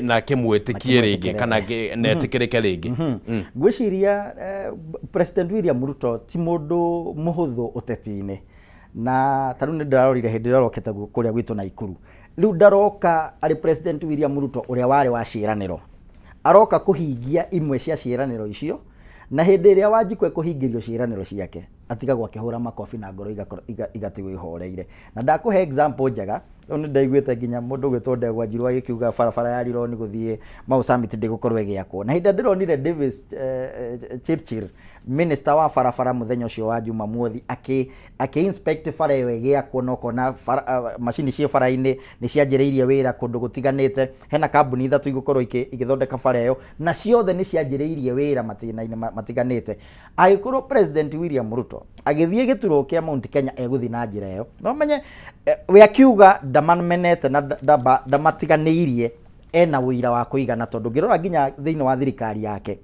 na kĩmwĩtĩkie rĩngĩ kana netĩkĩrĩke rĩngĩ? Ngwĩciria President William Ruto ti mũndũ mũhũthũ ũteti-inĩ, na ta rĩu nĩ ndĩrarorire hĩndĩ ĩrĩa arokĩte kũrĩa gwitũ Naikuru. Rĩu ndaroka arĩ President William Ruto ũrĩa warĩ wa ciĩranĩro, aroka kũhingia imwe cia ciĩranĩro icio, na hĩndĩ ĩrĩa Wanjikũ ekũhingĩrio ciĩranĩro ciake atigagwo akĩhũra makobi na ngoro igatigwo ihoreire. Na ndakũhe example njega, rĩu nĩ ndaiguĩte nginya mũndũ ũgwĩtwo Ndegwa Njirũ agĩkiuga barabara ya Rironi gũthiĩ Mau Summit ndĩgũkorwo ĩgĩakwo, na hĩndĩ ĩrĩa ndĩronire Davis Chirchir, minister wa barabara, mũthenya ũcio wa Jumamothi akĩ inspect bara ĩyo ĩgĩakwo, na ũkona macini ciĩ bara-inĩ nĩ cianjĩrĩirie wĩra kũndũ gũtiganĩte. Hena kambuni ithatũ igũkorwo igĩthondeka bara ĩyo, na ciothe nĩ cianjĩrĩirie wĩra matĩna-inĩ matiganĩte. Angĩkorwo President William Ruto agĩthiĩ gĩturwa kĩa Mount Kenya egũthiĩ na njĩra ĩyo, no menye we akiuga ndamamenete na ndamatiganĩirie, ena ũira wa kũigana, tondũ ngĩrora nginya thĩinĩ wa thirikari yake,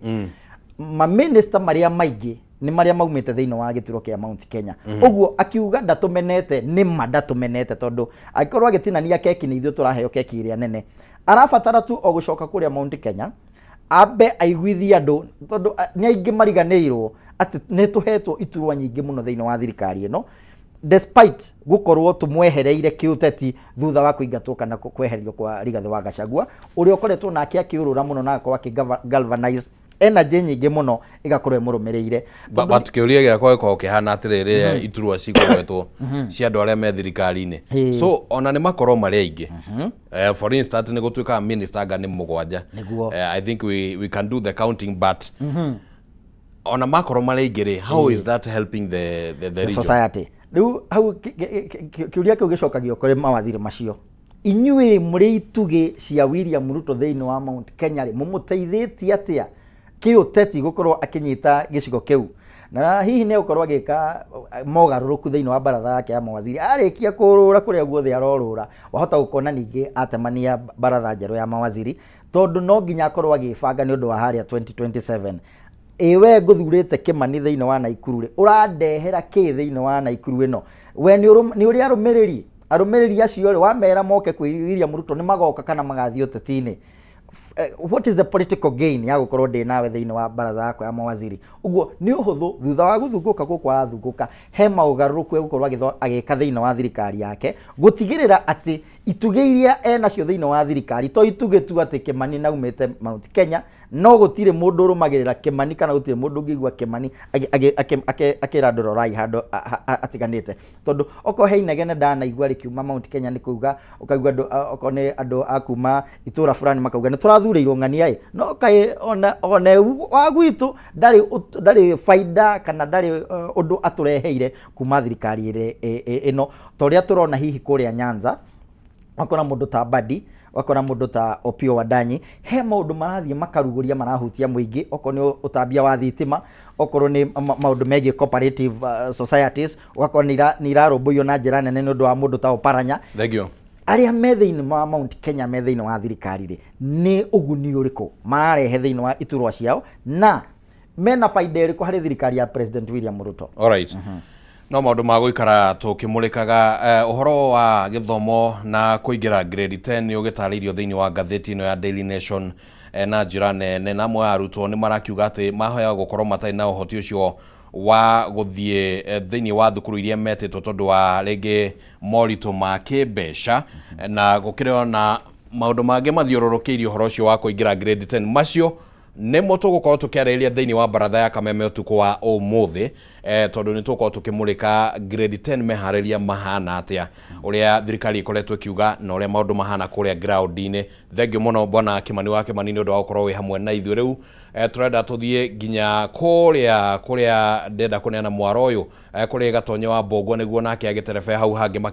maminista marĩa maingĩ nĩ marĩa maumĩte thĩinĩ wa gĩturwa kĩa Mount Kenya. Ũguo akiuga ndatũmenete, nĩ ma ndatũmenete, tondũ angĩkorwo agĩtinania keki nĩ ithuĩ tũraheo keki ĩrĩa nene. Arabatara tu o gũcoka kũrĩa Mount Kenya ambe aiguithie andũ, tondũ nĩ aingĩ mariganĩirwo atĩ nĩ tũhetwo iturwa nyingĩ mũno thĩinĩ wa thirikari ĩno. Despite gukorwo tumwehereire kiuteti thutha wa kuingatwo kana kweherio kwa Rigathi wa Gachagua, uria ukoretwo nake akiurura muno na agakorwo aki galvanize energy nyingĩ mũno ĩgakorwo ĩmũrũmĩrĩire. But kĩũria gĩakwa gĩkoragwo kĩhana atĩrĩrĩ, iturwa cikũgwetwo cia andũ arĩa me thirikari-inĩ, so ona nĩ makorwo marĩ aingĩ. For instance, nĩ gũtuĩkaga minister anga nĩ 7. Nĩguo. I think we can do the counting, but ona makorwo marĩ aingĩ rĩ, how is that helping the the region? Society. Rĩu hau kĩũria kĩu gĩcokagio kũrĩ mawaziri macio. Inyuĩ mũrĩ itugĩ cia William Ruto thĩinĩ wa Mount Kenya rĩ, mũmũteithĩtie atĩa kĩũteti gũkorwo akĩnyita gĩcigo kĩu? Na hihi nĩ egũkorwo agĩka mogarũrũku thĩinĩ wa baratha yake ya mawaziri arĩkia kũrũra kũrĩa guothe arorũra? Wahota gũkona ningĩ atemania baratha njerũ ya mawaziri, tondũ no nginya akorwo agĩbanga nĩ ũndũ wa harĩa 2027. Ĩ we ngũthurĩte Kĩmani thĩinĩ wa Naikuru rĩ, ũrandehera kĩ thĩinĩ wa Naikuru ĩno? We nĩ ũrĩ arũmĩrĩri acio rĩ, wamera moke kwĩ William Ruto nĩ magoka kana magathiĩ ũteti-inĩ? What is the political gain ya gũkorwo ndĩ nawe thĩinĩ wa baratha yakwa ya mawaziri? Ũguo nĩ ũhũthũ, thutha wa gũthungũka gũkũ arathungũka, he maũgarũrũku egũkorwo agĩka thĩinĩ wa thirikari yake, gũtigĩrĩra atĩ itugĩ iria enacio thĩinĩ wa thirikari to itugĩ tu atĩ Kĩmani naumĩte Mount Kenya, no gũtirĩ mũndũ ũrũmagĩrĩra Kĩmani kana gũtirĩ mũndũ ũngĩigua Kĩmani akĩra andũ rorai handũ atiganĩte, tondũ okorwo he inegene ndanaigua rĩkiuma Mount Kenya nĩ kuga ũkaigua andũ, okorwo nĩ andũ a kuma itũra fulani makauga nĩ tũrathurĩirwo ng'ania ĩ, no kaĩ ona wa gwitũ ndarĩ baida kana ndarĩ ũndũ atũreheire kuma thirikari ĩno, ta ũrĩa tũrona hihi kũrĩa Nyanza, wakora mũndũ ta Mbadi, wakora mũndũ ta Opiyo Wandanyi, he maũndũ marathiĩ makarugũria marahutia mũingĩ, okorwo nĩ ũtambia wa thitima, okorwo nĩ maũndũ megiĩ cooperative societies, ũgakorwo nĩ irarũmbũiyo na njĩra nene nĩ ũndũ wa mũndũ ta Oparanya. Thank you. Arĩa me thĩinĩ wa Mount Kenya, me thĩinĩ wa thirikari rĩ, nĩ ũguni ũrĩkũ mararehe thĩinĩ wa iturwa ciao, na mena baida ĩrĩkũ harĩ thirikari ya President William Ruto? Alright. No maũndũ ma gũikara tũkĩmũrĩkaga. Ũhoro wa gĩthomo na kũingĩra grade 10 nĩ ũgĩtarĩirio thĩinĩ wa ngathĩti ĩno ya Daily Nation na njĩra nene, na amwe a arutwo nĩ marakiuga atĩ mahoya gũkorwo matarĩ na ũhoti ũcio wa gũthiĩ thĩinĩ wa thukuru iria metĩtwo tondũ wa rĩngĩ moritũ ma kĩmbeca, na gũkĩrĩ ona maũndũ mangĩ mathiũrũrũkĩirie ũhoro ũcio wa kũingĩra grade 10. Macio nĩmo tũgũkorwo tũkĩarĩrĩria thĩinĩ wa baratha ya Kameme ũtukũ wa ũmũthĩ, tondũ nĩ tũgũkorwo tũkĩmũrĩka grade 10 meharĩria mahana atĩa, ũrĩa thirikari ĩkoretwo ĩkiuga na ũrĩa maũndũ mahana kũrĩa ground-inĩ. Thengiũ mũno, bwana Kĩmani wa Kĩmani, nĩ ũndũ wa gũkorwo wĩ hamwe na ithuĩ. Rĩu tũrenda tũthiĩ nginya kũrĩa kũrĩa ndĩrenda kũneana mwaro ũyũ kũrĩ Gatonye wa Mbũngua nĩguo nake agĩterebe hau hangĩ.